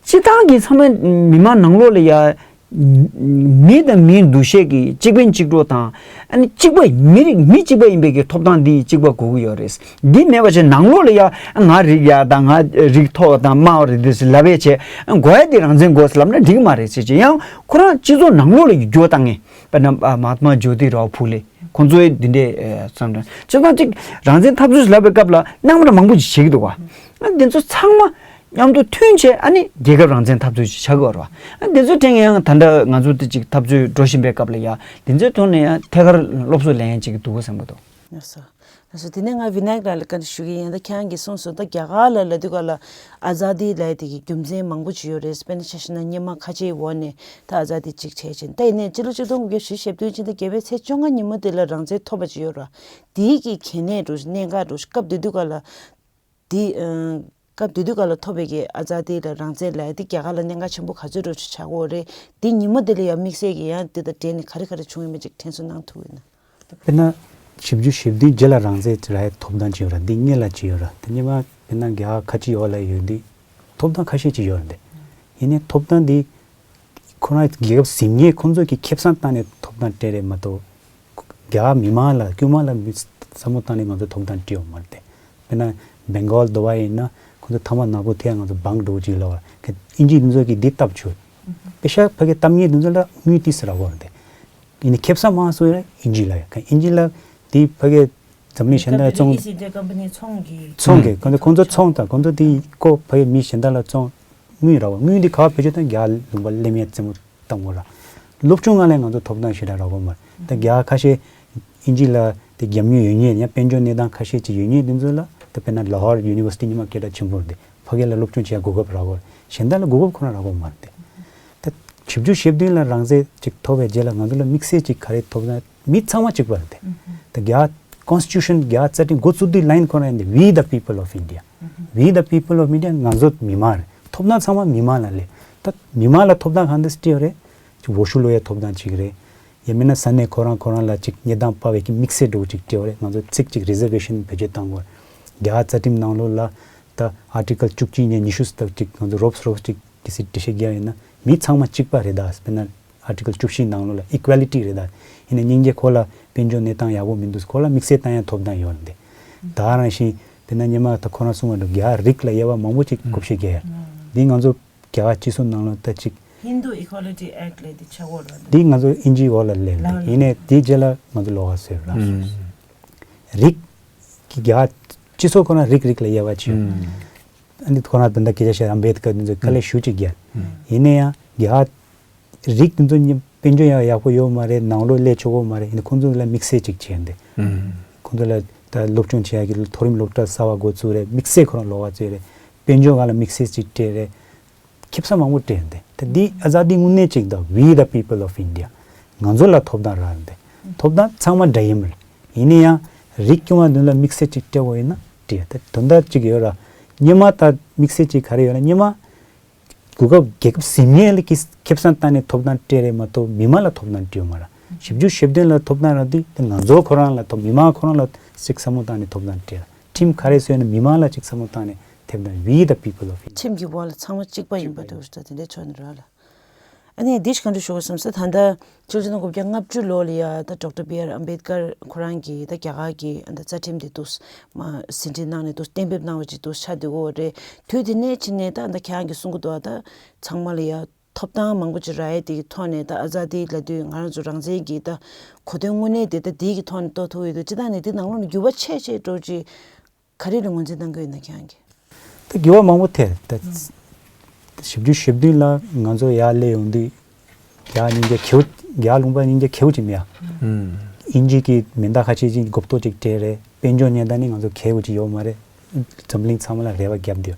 སྤྱིར་བཏང་གི་ཚང་མ་མི་མང་ནང་ལོགས་ལ་ཡ། མི་དང་མིའི་འདུ་ཤེས་ཀྱི་གཅིག་ཕན་གཅིག་གྲོགས་དང་། ཨ་ནི་གཅིག་པ་མི་རིགས་མི་གཅིག་པ་ཡིན་པའི་གི་ཐོབ་ཐང་འདི་གཅིག་པ་དགོས་ཀྱི་ཡོད་རེད། འདི་མེད་པ་བྱས་ནང་ལོགས་ལ་ཡ་ང་རིགས་ཡག་དང་ང་རིགས་མཐོ་བ་དང་དམའ་བ་རེད་འདུག་ཟེར་ལབ་ཡས་བྱས་དགོས་ཡ་འདི་རང་བཙན་དགོས་ཟེར་ལབ་ན་འགྲིག་གི་མ་རེད་ཟེར་གྱི་ཡང་ཁོ་རང་སྤྱི་ཚོགས་ནང་ལོགས་ལ་ཡ་འགྱུར་བ་བཏང་ངེས། དཔེར་ན་མ་ཧཱ་ཏ་མ་ཇོ་ཏི་རའོ་ཕུ་ལེ། ཁོང་ཚོའི་འདི་འདྲའི་ཨ་བསམ་དོན་བྱས་ཙང་གཅིག་རང་བཙན་འཐབ་རྩོད་ལབ་པའི་སྐབས་ལ་སྣང་མེད་མང་པོ་ཞིག་བྱེད་ཀྱི་འདུག་བ། ཨ་འདི་ཚོ་ཚང་མ་མཉམ་དུ་མཐུན་བྱས་ཨ་ནི་རྒྱལ་ཁབ་རང་བཙན་འཐབ་རྩོད་ཅིག་ཆགས་ཀྱི་ཡོད་རེད་བ། ཨ་འདི་ཚོའི་སྟེང་ཡང་ད་ལྟ་ང་ཚོ་འདི་ཅིག་འཐབ་རྩོད་འགྲོ་བཞིན་པའི་སྐབས་ལ་ཡ་འདི་ཚོའི་ཐོག་ནས་ཡང་ཐད་ཀར་སློབ་གསོ་ལེན་ཡ་ཅིག་འདུག་བསམ་གྱི་འདུག་ལགས་སོ། ལགས་སོ། དེ་ནས་ང་བི་ནཱ་ཡག་ལགས་ལ་བཀའ་འདྲི་ཞུ་གི་ཡིན། ད་ཁྱེད་རང་གིས་གསུངས་སོང་། ད་རྒྱ་གར་ལ་ལབ་དུས་སྐབས་ལ་ཨ་ཛཱ་དི་ལབ་ཡ་དེ་གི་རྒྱུ་མཚན་མང་པོ་ཅིག་ཡོད་རེད། དཔེར་ན་ཆ་བཞག་ན་སྙེ་མ་ཁ་ཆེའི་འོག་ནས་ད་ཨ་ཛཱ་དི་ཅིག་བྱས་ཕྱིན། ད་ཡིན་ནའི་སྤྱི་ལོ་ཆིག་སྟོང་དགུ་བརྒྱ་ཞེ་བདུན་ཕྱི་ཟླ་བརྒྱད་པའི་ཚེས་བཅོ་ལྔ་ཉིན་མོ་དེ་ལ་རང་བཙན་ཐོབ་པ་ཅིག་ཡོད་རེད། དེའི་གི་གལ་གནད་འདྲ་གནད་འགག་འདྲ་སྐབས་དེ་དུས་སྐབས་ལ་དེ་ཨ་སྐབས་དེ་དུས་སྐབས་ལ་ཐོབ་པའི་གི་ཨ་ཛཱ་དི་ལ་རང་བཙན་ལབ་ཡ་དེ་རྒྱ་གར་ལ་གནད་འགག་ཆེན་པོ་ག་ཚོད་འདྲ་ཅིག་ཆགས་ཀྱི་ཡོད་རེད། དེ་ཉིན་མོ་དེ་ལ་ཡང་དམིགས་བསལ་གྱི་ཡང་དེ་དང་འབྲེལ་ནས་ག་རེ་ག་རེ་བྱུང་ཡོད་མེད་ཅིག་དྲན་གསོ་གནང་ཐུབ་ཡོད་ན། དཔེར་ན། བཞི་བཅུ་ཞེ་བདུན་རྗེས་ལ་རང་བཙན་རག་ཡའི་ཐོབ་ཐང་ཅིག་ཡོད་ར། འདི་སྔོན་ལ་ཅིག་ཡོད་ར། དེ་སྔོན་མ་དཔེར་ན་རྒྱ་གར་ཁ་ཆེ་འོག་ལ་ཡོད་དུས་ཐོབ་ཐང་ཁ་ཤས་ཅིག་ཡོད་ར། འདི་ཡིན་ནའི་ཐོབ་ཐང་འདི་ཁོ་རང་རྒྱལ་ཁབ་ཟིན་ངེས་ཁོང་ཚོ་གི་ཁེ་བཟང་བཏང་ནས་ཐོབ་ཐང་སྤྲད་རེད་མ་གཏོགས། རྒྱ་གར་མི་མང་ལ་དཀྱུས་མ་ལ་མི་བསམ་བློ་བཏང་ནས་ང་ཚོ་ཐོབ་ཐང་སྤྲད་ཡོད་མ་རེད་དེ། དཔེར་ན་བེང་གོལ་དུ་བ་ཡིན་ན་ཁོང་ཚོ་ཐ་མག་ནག་པོ་དེ་ང་ཚོ་བང་འགྲོ་ཅིག་ལ་བ་ཨིན་ཇི་འདི་ཚོ་གི་འདི་བཏབ་ཆོག་དཔེ་ཤག་ཕ་གི་གཏམ་ངན་འདི་ཚོ་ལ་དངུལ་ཏིས་རག་གོ་རེད་དེ། ཡིན་ནའི་ཁེ་བཟང་མང་སུ་ཡོད་ཨིན་ཇི་ལ་ཡ། ཨིན་ཇི་ལ་དེ་ཕ་གི་ འཛམ་གླིང་གཞན་དག་ལ་བཙོང་། East India Company་ཚོང་གི། ཚོང་གི་ཁོང་ཚོ་ཁོང་ཚོ་ཚོང་དང་ཁོང་ཚོ་དེ་ཁོ་ཕ་གི་མི་གཞན་དག་ལ་བཙོང་དངུལ་རག་པ། དངུལ་འདི་ག་བ་བེད་སྤྱོད་བཏང་། རྒྱ་ལུང་པ་ལས་མེད་རྩེད་མོ་བཏང་དགོས་ར། སློབ་སྦྱོང་ང་ལས་ང་ཚོ་ཐོབ་ཐང་ཞེ་དྲག་རག་གི་མ་རེད། ད་རྒྱ་ཁ་ཤས་ཨིན་ཇི་ལ་དེ་རྒྱབ་མྱོང་ཡོད་མཁན་ཡང་དཔལ་འབྱོར་གནས་སྟངས་ཁ་ཤས་ཅིག་ཡོད་མཁན་དེ་ཚོ་ལ་ད་དཔེར་ན་ལ་ཧོར་ཡུ་ནི་ཝར་སི་ཊི་ཉི་མ་སྐད་གྲགས་ཆེན་པོ་རེད། དེ་ཕ་གི་ལ་སློབ་སྦྱོང་བྱེད་ཡ་གོ་སྐབས་རག་གི་རེད། གཞན་དག་ལ་གོ་སྐབས་ཁོ་ན་རག་གི་མ་རེད། དེ་ད་བཞི་བཅུ་ཞེ་བདུན་ལ་རང་བཙན་ཅིག་ཐོབ་པའི་རྗེས་ལ་ང་ཚོ་ལ་དམིགས་བསལ་ཅིག་ག་རེ་ཐོབ་ན། མི་ཚང་མ་གཅིག་པ་རེད་དེ། ད་རྒྱ་ཀོན་སི་ཊི་ཊུ་ཤན་རྒྱ་རྩ་ཁྲིམས་འགོ་བཙུགས་དུས་ལ་ཡིན་ཁོ་ན་ཡིན་ཏེ། We the people of India. We the people of India. ང་ཚོ་མི་མང་རེད། ཐོབ་ཐང་ཚང་མ་མི་མང་ལ་སླེབས། ད་མི་མང་ལ་ཐོབ་ཐང་གང་འདྲ་སྤྲད་ཡོད་རེད། ཅིག་འོས་ཤོག་ལོག་ཡ་ཐོབ་ཐང་ཅིག་རེད། ཡང་མིན་ན་ས་གནས་ཁོ་རང་ཁོ་རང་ལ་ཅིག་གནས་སྟངས་དཔའ་བའི་གི་དམིགས་བསལ་འགྲོ་ཅིག་སྤྲད་ཡོད་རེད། ང་ཚོ་ཚིག་ཅིག་རི་ཛར་ཝེ་ཤན་བེད་སྤྱོད་བཏང་དགོས། རྒྱ་རྩ་ཁྲིམས་ནང་ལོགས་ལ་ད་ཨར་ཊི་ཀལ་བཅུ་གཅིག་ནས་ཉི་ཤུ་ཙམ་ཅིག་ང་ཚོ་རོབ་རོབ་ཅིག་གི་སྲིད་འགྲེལ་བཤད་རྒྱག་ཡིན་ན་མི་ཚང་མ་གཅིག་པ་རེད་ད། དཔེར་ན་ཨར་ཊི་ཀལ་བཅུ་བཞི་ནང་ལོགས་ལ་ཨི་ཀུ་ཝེ་ལི་ཊི་རེད་ད། ཡིན་ན་སྙིང་རྗེ་ཁོ་ལ་དཔལ་འབྱོར་གནས་སྟངས་ཡག་པོ་མི་འདུག་ཁོ་ལ་དམིགས་བསལ་བཏང་ཡ་ཐོབ་ཐང་ཡོད་རེད་དེ། ད་རང་བཞིན་དཔེར་ན་སྔོན་མ་ད་ཁོ་རང་གསུངས་པ་འདྲ་རྒྱ་རིགས་ལ་དབྱེ་བ་མང་པོ་ཅིག་བགོ་བཤའ་རྒྱག་ཡ། འདི་ང་ཚོ་རྒྱ་གར་སྤྱི་ཚོགས་ནང་ལ་ད་ཅིག Hindu Equality Act ལབ་དེ་ཆགས་ཡོད་རེད། འདི་ང་ཚོ་ཨིན་ཇིའི་འོག་ལ་སླེབས་ཏེ། ལགས་ལགས། ཡིན་ནའི་དེའི་རྗེས་ལ་ང་ཚོ་ལོགས་ཀ་བཟོས་ར། རིགས་ཀྱི་རྒྱ་སྤྱི་ཚོགས་ཁོ་ན་རིགས་རིགས་ལ་དབྱེ་བ་ཕྱེ། ཨ་ནི་ཁོ་ན་ད་ལྟ་སྐད་ཆ་བཤད་ཨམ་བེད་ཀར་འདི་ཚོ་དཀའ་ལས་ཞེ་པོ་ཅིག་རྒྱག་ཡིན་ན་ཡང་རྒྱ་རིགས་འདི་ཚོ་གཉིས་དཔལ་འབྱོར་ཡང་ཡག་པོ་ཡོད་མ་རེད། ནང་ལོགས་སླེབས་ཆོག་གི་མ་རེད། ཡིན་ན་ཁོང་ཚོ་ལ་དམིགས་བསལ་ཅིག་བྱས་ཏེ། ཁོང་ཚོ་ལ་ད་སློབ་སྦྱོང་བྱེད་ཡག་གི་མཐོ་རིམ་སློབ་གྲྭ་གསར་པ་འགོ་བཙུགས་རེད། དམིགས་བསལ་ཁོ་རང་ལོགས་ཀ་བཙུགས་རེད། དཔལ་འབྱོར་སྒང་ལ་དམིགས་བསལ་ཅིག་སྤྲད་རེད། ཁེ་བཟང་མང་པོ་སྤྲད་འདི། ད་འདི་ཨ་ཛ་དི་དངོས་གནས་ཅིག་དང་། We the people of India. ང་ཚོ་ལ་ཐོབ་ཐང་རག་འདི། ཐོབ་ཐང་ཚང་མ་འདྲ་ཡིན་མ་རེད། ཡིན་ན་ཡང་རིགས་སྐྱོང་བ་འདི་ལ་དམིགས་བསལ་ཅིག་སྤྲད་དགོས་ཡིན་ན་སྤྲད། ད་དོན་དག་ཅིག་ཡོད་ར། སྔོན་མ་ད་དམིགས་བསལ་ཅིག་ག་རེ་ཡོད་ལ། སྔོན་མ་གོ་སྐབས་རྒྱལ་ཁབ་ཟིན་མཁན་ལ་གི་ཁེ་བཟང་བཏང་ནས་ཐོབ་ཐང་སྤྲད་རེད་མ་གཏོགས་མི་མང་ལ་ཐོབ་ཐང་སྤྲད་ཡོད་མ་རེད། བཞི་བཅུ་ཞེ་བདུན་ལ་ཐོབ་ཐང་རག་དུས་དེ་ང་ཚོ་ཁོ་རང་ལ་ཐོབ། མི་མང་ཁོ་རང་ལ་ཅིག་བསམ་བློ་བཏང་ནས་ཐོབ་ཐང་སྤྲད་ར། ཁྲིམས་ག་རེ་བཟོས་ན་མི་མང་ལ་ཅིག་བསམ་བློ་བཏང་ནས་ཐེབས་ན། We the people of India. ཁྲིམས་ཀྱི་འོག་ལ་ཚང་མ་གཅིག་པ་ཡིན་པ་འདུག་ཟེར་དེ་འདྲའི་ཕྱོགས་ནས་ར་ལ། ཨ་ནི་འདི་ཞིག་ག་འདྲ་ཞུ་དགོས་བསམ་ས། ད་ལྟ་ཆིག་སྟོང་དགུ་བརྒྱ་ལྔ་བཅུ་ལོ་ལ་ཡ་ད་ཌོག་ཊར་བི་ཨར་ཨམ་བེད་ཀར་ཁོ་རང་གིས་ད་རྒྱ་གར་གྱི་ཨ་ད་རྩ་ཁྲིམས་དེ་འདུག་མ་ཟིན་བྲིས་གནང་ནས་འདུག་གཏན་འབེབས་གནང་བ་ཅིག་འདུག་ཆགས་བསྡད་ཡོད་རེད། དུས་དེ་ནས་ཕྱིན་ནས་ད་ད་ཁྱེད་རང་གིས་གསུང་གི་འདུག་ད་ཚང་མ་ལ་ཡ་ཐོབ་ཐང་མང་པོ་ཅིག་རག་ཡས་དེ་གི་ཐོག་ནས། ད་ཨ་ཛ་དི་ལབ་དུས་ང་རང་ཚོ་རང་བཙན་གྱི་ད་གོ་དོན་དངོས་གནས་དེ་ད་དེ་གི་ཐོག་ནས་རྟོགས་ཐུབ་ཡོད་དུས། སྤྱིར་བཏང་ནས་དེ་ནང་ལོགས་ནས་འགྱུར་བ་ཆེ་ཆེ་འགྲོ་ཅིག་ག་རེ་ལ་ངོས་འཛིན་གཏང་གི་ཡོད་ན་ཁྱེད་རང་གིས། ད་འགྱུར་བ་མང་པོ་ཐེབས། ད་བཞི་བཅུ་ཞེ་བདུན་ལ་ང་ཚོ་ཡར་སླེབས་ཡོང་དུས་རྒྱ་སྙིང་རྗེ་ཁེའུ་རྒྱ་ལུང་པ་སྙིང་རྗེ་ཁེའུ་ཅིག་མེད་ཨ། ཨིན་ཇི་གི་མེ་མདའ་ཁ་ཤས་ཅིག་མགོ་ཐོག་ཅིག་སྤྲད་རེད། དཔལ་འབྱོར་གནས་སྟངས་ནི་ང་ཚོ་གལ་ཡོད་ཅིག་ཡོད་མ་རེད། འཛམ་གླིང་ཚང་མ་ལ་རེ་བ་བརྒྱབ་འདུག་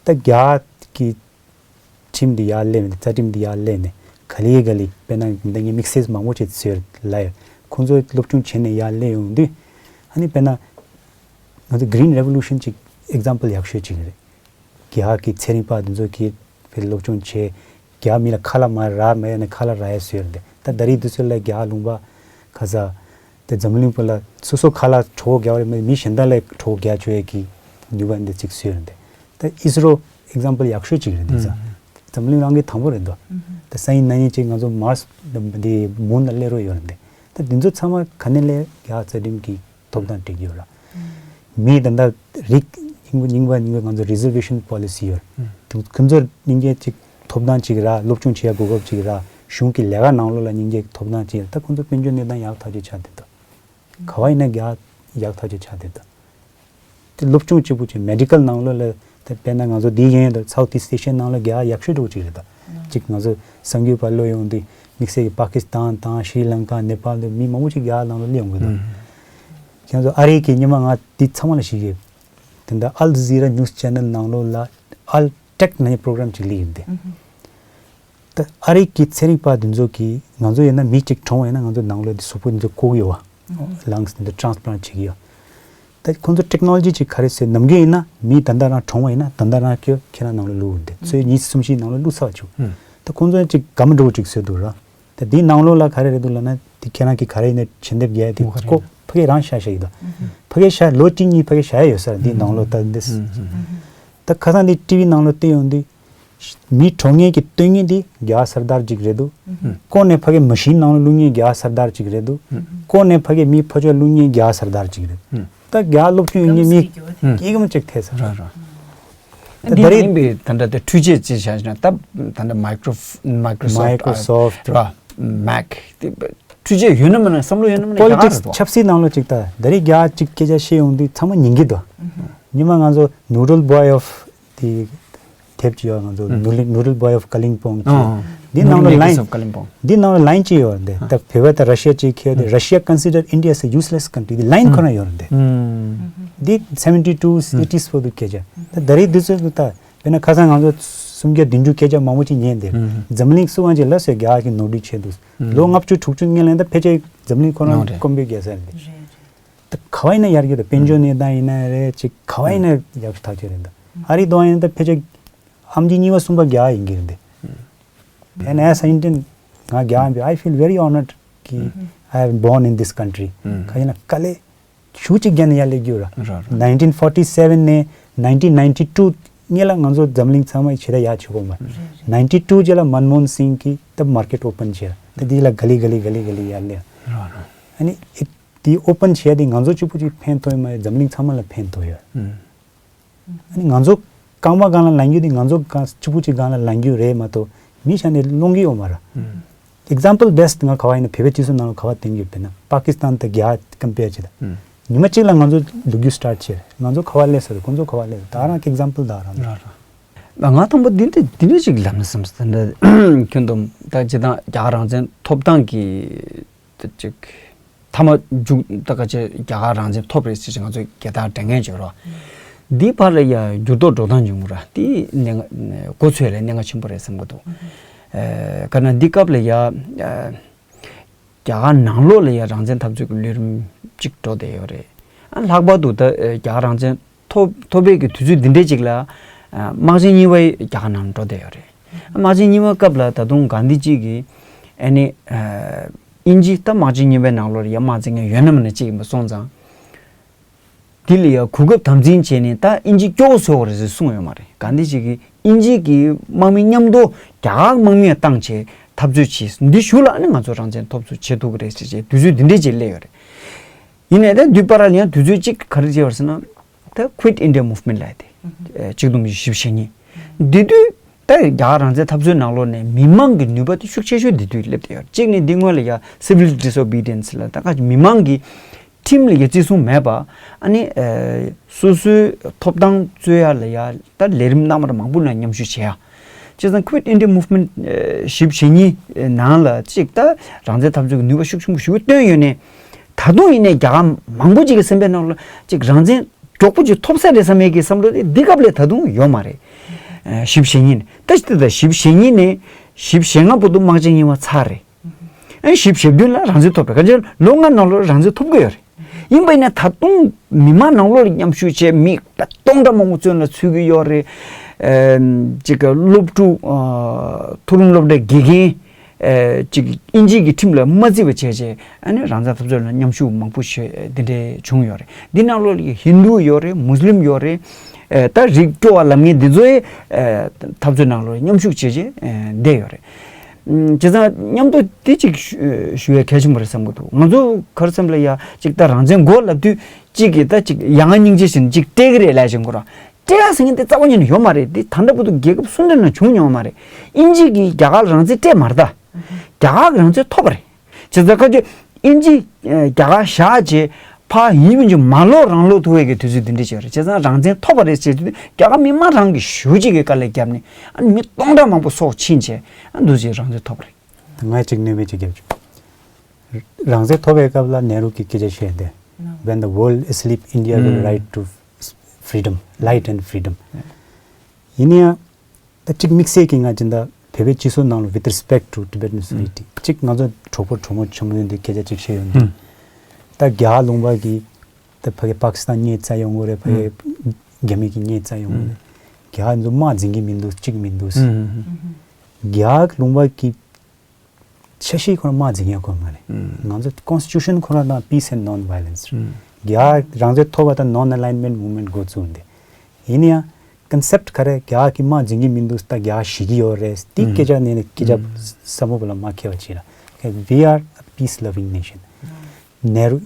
ད་རྒྱ་གི་ཁྲིམས་འདི་ཡར་སླེབས་ནས། རྩ་ཁྲིམས་འདི་ཡར་སླེབས་ནས་ག་ལེ་ག་ལེ་དཔེར་ན་འདི་ངས་དམིགས་བསལ་མང་པོ་ཅིག་བཟོས་ལ་ཡོད། ཁོང་ཚོ་སློབ་སྦྱོང་བྱས་ནས་ཡར་སླེབས་ཡོང་དུས་ཨ་ནི་དཔེར་ན་ང་ཚོ་Green Revolution ཅིག་ཨེག་ཛམ་པལ་ཡག་ཤོས་ཅིག་རེད། རྒྱ་གི་ཚན་རིག་པ་འདི་ཚོ་གིས་དཔེ་སློབ་སྦྱོང་བྱས། རྒྱ་མི་ལ་ཁ་ལག་མ་རག་མ་ཡོད་ནས་ཁ་ལག་རག་ཡ་བཟོས་རེད་དེ། ད་ད་རེས་དུས་ཚོད་ལ་རྒྱ་ལུང་པ་ཁ་ས་དེ་འཛམ་གླིང་པ་ལ་སོ་སོ་ཁ་ལག་གྲོད་ཁོག་རྒྱག་པ་རེད་མ་གཏོགས་མི་གཞན་དག་ལ་གྲོད་ཁོག་རྒྱག་ཆོག་ཡ་གི་ནུས་པ་འདི་ཅིག་བཟོས་རེད་དེ། ད་ཨི་སི་རོ་ཨེག་ཛམ་པལ་ཡག་ཤོས་ཅིག་རེད་དེ། ས་འཛམ་གླིང་རང་གི་དང་པོ་རེད་དོ། ད་སང་ཉིན་གནངས་ཉིན་ཅིག་ང་ཚོ་མར་སི་འདི་མུན་ལ་སླེབས་རོགས་ཡོད་རེད་དེ། ད་འདི་ཚོ་ཚང་མ་ག་ནས་སླེབས། རྒྱ་རྩ་ཁྲིམས་ཀྱི་ཐོབ་ཐང་སྤྲད་ཀྱི་ཡོད་ར། མི་ད་ལྟ་རིགས་རྙིང་པ་རྙིང་པ་རྙིང་པ་ང་ཚོ་རི་ཛར་ཝེ་ཤན་པོ་ལི་སི་ཡོད་ར། དེ་ཁོ་ཚོར་སྙིང་རྗེ་ཅིག་ཐོབ་ཐང་ཅིག་རག་སློབ་སྦྱོང་བྱེད་ཡ་གོ་སྐབས་ཅིག་རག་གཞུང་གི་ལས་ཀ་ནང་ལོགས་ལ་སྙིང་རྗེ་ཐོབ་ཐང་ཅིག་རག་ད་ཁོ་ཚོ་དཔལ་འབྱོར་གནས་སྟངས་ཡག་ཐག་ཆོད་ཆགས་བསྡད་འདུག་ག་བ་ཡིན་ན་རྒྱ་ཡག་ཐག་ཆོད་ཆགས་བསྡད་འདུག་དེ་སློབ་སྦྱོང་གཅིག་པུ་བྱས། མེ་ཌི་ཀལ་ནང་ལོགས་ལ་དེ་དཔེར་ན་ང་ཚོ་འདི་ཡན་དུ་སའུ་ཐི་ཨིསྟ་ཨེ་ཤི་ཡ་ནང་ལ་རྒྱ་ཡག་ཤོས་འདྲ་བོ་ཅིག་རེད་ད། གཅིག་ང་ཚོ་གསར་འགོད་པ་ལོ་ཡོང་དུས་དམིགས་བསལ་གྱི་པ་ཀི་སི་ཐན་དང་ཤྲི་ལང་ཀ་ནེ་པཱལ་དུ་མི་མང་པོ་ཅིག་རྒྱ་ནང་ལ་སླེབས་ཡོང་གི་འདུག་ཁྱེད་ཚོ་ཨ་རི་གི་སྔོན་མ་ང་འདི་ཚང་མ་ལ་ཞིག་གི་དེ་འདྲ་ཨལ་ཇི་ར་ནིའུ་སི་ཆེ་ནལ་ནང་ལོགས་ལ་ཨལ་ཊེག་ནང་པོ་རོ་གྷ་རམ་ཅིག་སླེབས་ཡོང་དུས། ད་ཨ་རི་གི་ཚན་རིག་པ་འདི་ཚོ་གིས་ང་ཚོ་ཡིན་ན་མི་གཅིག་གྲོངས་པ་ཡིན་ན་ང་ཚོ་ནང་ལོགས་འདི་གཟུགས་པོ་འདི་ཚོ་བཀོག་གི་ཡོད་བ། ལངས་འདི་ཚོ་ཊེན་སི་པ་ལན་ཊི་བྱེད་ཀྱི་ཡོད། ད་ཁོང་ཚོ་ཊེག་ནོ་ལོ་ཇི་ཅིག་ག་རེ་ཟེར། ནམ་རྒྱུན་ཡིན་ན་མི་ད་ལྟ་རང་གྲོངས་པ་ཡིན་ན་ད་ལྟ་རང་ཁྱོད་ཁྱེད་རང་ནང་ལོགས་བླུགས་འདི་ཚོས་ཉིན་གསུམ་བཞིའི་ནང་ལོགས་བླུགས་ཚར་བ་བྱུང་། ད་ཁོང་ཚོ་ཅིག་གམ་འགྲོ་བོ་ཅིག་བཟོས་འདུག་ར། ད་འདིའི་ནང་ལོགས་ལ་ག་རེ་རེད་འདུག་ལབ་ན་འདི་ཁྱེད་རང་གིས་ག་རེ་ཡིན་ན་བྱིན་རླབས་རྒྱག་ཡ་དེ་ཁོ་ཕ་གིར་རང་ཤ་ཤ་ཡིན་ད། ཕ་གིར་ཤ་ལོ་གཅིག་གཉིས་ཕ་གིར་ཤ་ཡ་ཡོད་ས་རེད་འདིའི་ནང་ལོགས་ད་འདི། ད་ཁ་སང་འདི་ཊི་ཝི་ནང་ལོགས་བལྟས་ཡོང་དུས། མི་གྲོངས་མཁན་གྱི་སྟོན་མཁན་དེ་རྒྱ་སར་དར་ཅིག་རེད་འདུག་ཀོ་ནས་ཕ་གི་མ་ཤིན་ནང་ལ་བླུགས་མཁན་རྒྱ་སར་དར་ཅིག་རེད་འདུག་ཀོ་ནས་ཕ་གི་མི་ཕོ་ཅོག་བླུགས་མཁན་རྒྱ་སར་དར་ཅིག་རེད། ད་རྒྱ་སློབ་སྦྱོང་ཡོད་མཁན་མི་སྐྱིད་གམ་ཅིག་ཐེ་ས་ར་ར། ད་འདི་ད་རེད། ཡིན་པའི་ད་ལྟ་དེ་འཕྲུལ་ཆས་ཅིག་བྱ་ཞིག་ན་ད་ད་ལྟ་མའི་ཀྲོ་མའི་ཀྲོ་སོཕ་ཊི་Microsoft ར་མེག་དེ། འཕྲུལ་ཆས་ཡོད་ན་མེད་ན་བསམ་བློ་ཡོད་ན་མེད་ན་རྒྱ་གར་རེད་དོ། ཆབ་སྲིད་ནང་ལོགས་ཅིག་ད་ད་རེས་རྒྱ་གཅིག་སྐད་ཆ་བཤད་ཡོང་དུས་ཚང་མ་ཉན་གྱི་འདུག་ཉི་མ་ང་ཚོ་Noodle Boy of the དེབ་ཅིག་ཡོད། ང་ཚོ་Noodle Noodle Boy of Kalimpong ཅིག་འདི་ནང་ལ་line འདི་ནང་ལ་line ཅིག་ཡོད་རེད་འདི། ད་བོད་པ་དང་Russia ཅིག་ཁྱེར་ཏེ་Russia consider India as a useless country འདི་line ཁོ་ན་ཡོད་རེད་འདི། འདི་seventy two eighties བར་དུ་སྐད་ཆ་ད་ད་རེས་འདི་ཚོ་ད། དཔེར་ན་ཁ་སང་ང་ཚོ་སུམ་བརྒྱ་བདུན་ཅུ་སྐད་ཆ་མང་པོ་ཅིག་ཉན་ཏེ། འཛམ་གླིང་སུ་གང་ཅིག་ལ་སོགས་རྒྱ་གར་གྱི་ནོར་འཁྲུལ་ཆེད་དུ། ལོ་ལྔ་བཅུ་དྲུག་ཅུ་སྔོན་ལ་ཡིན་ད་ཕལ་ཆེར་འཛམ་གླིང་ཁོ་རང་ནང་རེད། དཀོན་པོའི་རྒྱལ་ས་རེད། ད་ག་བ་ཡིན་ན་ཡར་རྒྱས་དང་དཔལ་འབྱོར་གནས་སྟངས་ཡིན་ན་རེད་ཅིག་ག་བ་ཡིན་ན་ཡག་ཤོས་ཐག་ཆོད་རེད་ད། ཨ་རི་དང་ཡིན་ད་ཕལ་ཆེར་ཨེམ་ཆི་གཉིས་པ་གསུམ་པ་རྒྱ་གར་ཡིན་གྱི་རེད་འདི། And as an Indian ང་རྒྱ་གར་ཡིན་པས་I feel very honored གི I have born in this country ག་ཡིན་ན་དཀའ་ལས། ཤུགས་གཅིག་རྒྱབ་ནས་ཡར་སླེབས་རྒྱུ་ར། ར་ར། nineteen forty seven ནས་nineteen ninety two སྔོན་ལ་ང་ཚོ་འཛམ་གླིང་ཚང་མ་ཇི་ལྟར་ཡར་ཆེ་གོ་མ། རེད་རེད། ninety two རྗེས་ལ་མན་མོ་ཧན་སིང་གིས་ད་market open བྱས་ད་འདི་ལ་ག་ལེ་ག་ལེ་ག་ལེ་ག་ལེ་ཡར་སླེབས། ར་ར། ཨ་ནི་ཨེ་འདི་open བྱས་ཏེ་ང་ཚོ་གཅིག་པུ་གཅིག་ཕན་ཐོགས་ཡོད་མ་རེད། འཛམ་གླིང་ཚང་མ་ལ་ཕན་ཐོགས་ཡོད། ཨ་ནི་ང་ཚོ་རྐང་པ་སྒང་ལ་ལངས་རྒྱུ་དེ་ང་ཚོ་གང་གཅིག་པུ་གཅིག་སྒང་ལ་ལངས་རྒྱུ་རེད་མ་གཏོགས་མི་ཆ་ནས་སློང་གི་ཡོད་མ་རེད། Example best ང་ག་བ་ཡིན་ན་བོད་པའི་སྤྱི་ཚོགས་ནང་ལ་ག་བ་བསྟན་རྒྱུ་དཔེར་ན་པ་ཀི་སི་ཐན་དང་རྒྱ་གར་compare བྱེད་ད། ཉི་མ་གཅིག་ལ་ང་ཚོ་ལོག་རྒྱུ་start བྱས་ང་ཚོ་ག་བ་སླེབས་སོང་རེད། ཁོང་ཚོ་ག་བ་སླེབས་སོང་། ད་རང་གི་example ད་རང་རེད། ང་དང་པོ་འདི་འདྲ་འདི་འདྲ་ཞིག་ལབ་ན་བསམ་སོང་། ད་ཁྱོན་བསྡོམས་ད་སྤྱིར་བཏང་རྒྱ་གར་རང་བཙན་ཐོབ་སྟངས་ཀྱི་ད་ཅིག་མཐའ་མ་མཇུག་ད་ག་ཅེ་རྒྱ་གར་རང་བཙན་ཐོབ་རེད་ཟེར་ཅིག་ང་ཚོས་རྒྱལ་དར་སྒྲེང་མཁན་བྱོས་རོགས། འདིའི་བར་ལ་ཡ་འགྱུར་ལྡོག་འགྲོ་སྟངས་བྱུང་ར་དེ་གནད་འགག་མགོ་ཚོས་ལ་གནད་འགག་ཆེན་པོ་རེད་བསམ་གི་འདུག་ཨ་ག་ན་འདི་སྐབས་ལ་ཡ་ཨ་རྒྱ་གར་ནང་ལོགས་ལ་ཡ་རང་བཙན་འཐབ་རྩོད་ཀྱི་ལས་རིམ་གཅིག་འགྲོ་བསྡད་ཡོད་རེད། ཨ་ལྷག་པར་དུ་ད་རྒྱ་གར་རང་བཙན་ཐོབ་ཐོབ་པའི་གི་དུས་ཚོད་འདི་འདྲའི་ཅིག་ལ་ཨ་དམག་ཆེན་གཉིས་པ་རྒྱ་གར་ནང་འགྲོ་བསྡད་ཡོད་རེད། དམག་ཆེན་གཉིས་པ་སྐབས་ལ་ད་དུང་གྷན་དྷི་ཇི་གིས་ཨ་ནི་ཨ་དབྱིན་ཇི་ད་དམག་ཆེན་གཉིས་པའི་ནང་ལོགས་ལ་ཡ་དམག་འཛིང་མཁན་ཡོད་ན་མེད་ན་གཅིག་ཡིན་པ་སོང་ཙང་། དེ་ལ་ཡ་གོ་སྐབས་དམ་འཛིན་བྱས་ནས་ད་དབྱིན་ཇི་སྐྱོ་བོ་བཟོ་བ་རེད་ཟེར་གསུངས་ཡོད་མ་རེད། གྷན་དྷི་ཇི་གིས་དབྱིན་ཇི་གི་དམག་མི་མཉམ་དུ་རྒྱ་གར་དམག་མི་བཏང་བྱས་འཐབ་རྩོད་བྱས་འདི་གཞུག་ལ་ཨ་ནི་ང་ཚོ་རང་བཙན་ཐོབ་ཚུལ་བྱེད་ཐུབ་ཀྱི་རེད་ཟེར་བྱས་དུས་ཚོད་འདི་འདྲས་ཅིག་སླེབས་ཡོད་རེད། ཡིན་ནའི་ད་དུས་བར་ལ་ཡང་དུས་ཚོད་གཅིག་ག་རེ་བྱས་པ་རེད་ཟེར་ན། ད་Quit India Movement ལབ་ཡ་དེ། ཨེ་གཅིག་སྟོང་དགུ་བརྒྱ་བཞི་བཅུ་ཞེ་གཉིས། འདི་དུས་ད་རྒྱ་གར་རང་བཙན་འཐབ་རྩོད་ནང་ལོགས་ནས་མི་མང་གི་ནུས་པ་དེ་ཤུགས་ཆེ་ཤོས་འདི་དུས་སླེབས་བསྡད་ཡོད། གཅིག་ནི་འདི་སྔོན་ལ་ཡ་civil disobedience ལ་ད་ག་མི་མང་གི་ཁྲིམས་ལ་ཡ་བརྩི་སྲུང་མེད་པ། ཨ་ནི་ཨེ་སོ་སོའི་ཐོབ་ཐང་རྩོད་ཡ་ལ་ཡ་ད་ལས་རིམ་རྣམ་པ་མང་པོ་ལ་མཉམ་ཞུགས་བྱེད་ཡ། བྱས་ཙང་Quit India Movement ཨེ་བཞི་བཅུ་ཞེ་གཉིས་ནང་ལ་གཅིག་ད་རང་བཙན་འཐབ་རྩོད་ཀྱི་ནུས་པ་ཤུགས་ཆེན་པོ་ཞིག་བཏོན་ཡོད་ནས། ད་དུང་ཡིན་ནའི་རྒྱ་གར་མང་པོ་ཅིག་གི་སེམས་པའི་ནང་ལ་ཅིག་རང་བཙན་མགྱོགས་པོ་ཅིག་ཐོབ་ས་རེད་བསམ་ཡས་ཀྱི་བསམ་བློ་དེ་འདི་སྐབས་ལས་ད་དུང་ཡོད་མ་རེད། ཨ་བཞི་བཅུ་ཞེ་གཉིས་ནས་ད་ཅི་ལྟར་ད་བཞི་བཅུ་ཞེ་གཉིས་ནས་བཞི་བཅུ་ཞེ་ལྔ་བར་དུ་དམག་ཆེན་གཉིས་པ་ཚར་རེད། ཨ་བཞི་བཅུ་ཞེ་བདུན་ལ་རང་བཙན་ཐོབ་པའི་ག་ཅིག་ལོ་ལྔ་ནང་ལོགས་རང་བཙན་ཐོབ་ཀྱི་ཡོད་རེད། ཡིན་པ་ཡིན་ན་ད་དུང་མི་མང་ནང་ལོགས་ལ་མཉམ་ཞུགས་བྱས་མི་སྟོང་ཕྲག་མང་པོ་བཙོན་ལ་ཚུད་ཀྱི་ཡོད་རེད། ཨ་ཅིག་སློབ་ཕྲུག་ཨ་མཐོ་རིམ་སློབ་གྲྭའི་དགེ་རྒན། ཨེ་ཅིག་དབྱིན་ཇིའི་གི་ཁྲིམས་ལ་མ་བརྩི་བ་བྱས་བྱས་ཨ་ནི་རང་བཙན་འཐབ་རྩོད་ལ་མཉམ་ཞུགས་མང་པོ་བྱས་འདི་འདྲའི་བྱུང་ཡོད་རེད། འདི་ནང་ལོགས་ལ་ཧིན་དུ་ཡོད་རེད། མུས་ལིམ་ཡོད་རེད། ཨེ་ད་རིགས་སྐྱོ་བ་ལབ་མཁན་འདི་ཚོའི་ཨེ་འཐབ་རྩོད་ནང་ལོགས་མཉམ་ཞུགས་བྱས་བྱས་ཨེ་བསྡད་ཡོད་རེད། ཨུམ་བྱས་ཙང་མཉམ་དུ་འདི་ཅིག་ཞུ་ཞུ་ཡ་གལ་ཆེན་པོ་རེད་བསམ་གི་འདུག་ང་ཚོ་ག་རེ་བསམ་ལ་ཡ་ཅིག་ད་རང་བཙན་དགོས་ལབ་དུས་གཅིག་གིས་ད་ཅིག་ཡ་ང་སྙིང་རྗེ་བཞིན་ཅིག་སྤྲད་གི་རེད་ལབ་བཞིན་གོ་ར། སྤྲད་ཡ་ཟེར་མཁན་དེ་རྩ་བ་ཉིད་ནས་ཡོད་མ་རེད། འདི་ད་ལྟ་བར་དུ་རྒྱལ་ཁབ་སུ་འདྲ་ན་བྱུང་མྱོང་མ་རེད། དབྱིན་ཇི་གིས་རྒྱ་གར་ལ་རང་བཙན་སྤྲད་མ་རེད་ད། རྒྱ་གར་གྱི་རང་བཙན་ཐོབ་པ་རེད། བྱས་ཙང་ཁ་ཅིག་དབྱིན་ཇི་རྒྱ་གར་བཞག་རྗེས་ཕར་ཡིན་མིན་གྱི་མ་ལོག་རང་ལོག་ཐུག་པའི་གི་དུས་ཚོད་འདི་འདྲ་ཅིག་རེད། བྱས་ཙང་རང་བཙན་ཐོབ་པ་རེད་ཅེས་དུས་རྒྱ་གར་མི་མང་རང་གི་ཞུ་གཅིག་གི་དཀའ་ལས་བརྒྱབ་ནས་ཨ་ནི་མི་སྟོང་ཕྲག་མང་པོ་སྲོག་ཕྱིན་བྱས་ཨ་འདུག་ཅིག་རང་བཙན་ཐོབ་པ་རེད། ང་གཅིག་གནོན་པའི་ཅིག་རྒྱབ་བྱུང་། རང་བཙན་ཐོབ་པའི་སྐབས་ལ་ནེ་རུ་གིས་སྐད་ཆ་བཤད་དེ། When the world is asleep, India will rise to freedom, light and freedom. ཡིན་ན་ཡང་ད་གཅིག་དམིགས་བསལ་གྱི་ང་ཅི་འདྲ་བོད་པའི་སྤྱི་ཚོགས་ནང་ལ་with respect to Tibetan society གཅིག་ང་ཚོ་གྲོགས་པོ་གྲོགས་མོ་ཆེན་མོ་ཡོད་འདུག་སྐད་ཆ་གཅིག་བཤད་ཡོང་དུས། ད་རྒྱ་ལུང་པ་གིས་ད་ཕ་གི་པ་ཀི་སི་ཐན་རྙེད་ཚར་ཡོང་གི་རེད། ཕ་གི་རྒྱ་མི་གིས་རྙེད་ཚར་ཡོང་གི་རེད། རྒྱ་ཚོ་དམག་འཛིང་གི་མི་འདུག་གཅིག་མི་འདུག་རྒྱ་ལུང་པ་གི་ཆ་ཤས་ཁོ་རང་དམག་འཛིང་ཡ་ཁོ་མ་རེད། ང་ཚོ་constitution ཁོ་རང་དང་peace and non violence རེད། རྒྱ་རང་བཙན་ཐོབ་པ་དང་non alignment movement འགོ་བཙུགས་འདི། ཡིན་ན་ཡང་concept ག་རེ་རྒྱ་གི་དམག་འཛིང་གི་མི་འདུག་ད་རྒྱ་ཞི་གི་ཡོད་རེད། དེ་སྐད་ཆ་ནས་སྐད་ཆ་ཟབ་མོ་བ་ལ་མ་ཁེལ་བ་བྱས་ན། We are a peace loving nation. ནེ་རུ།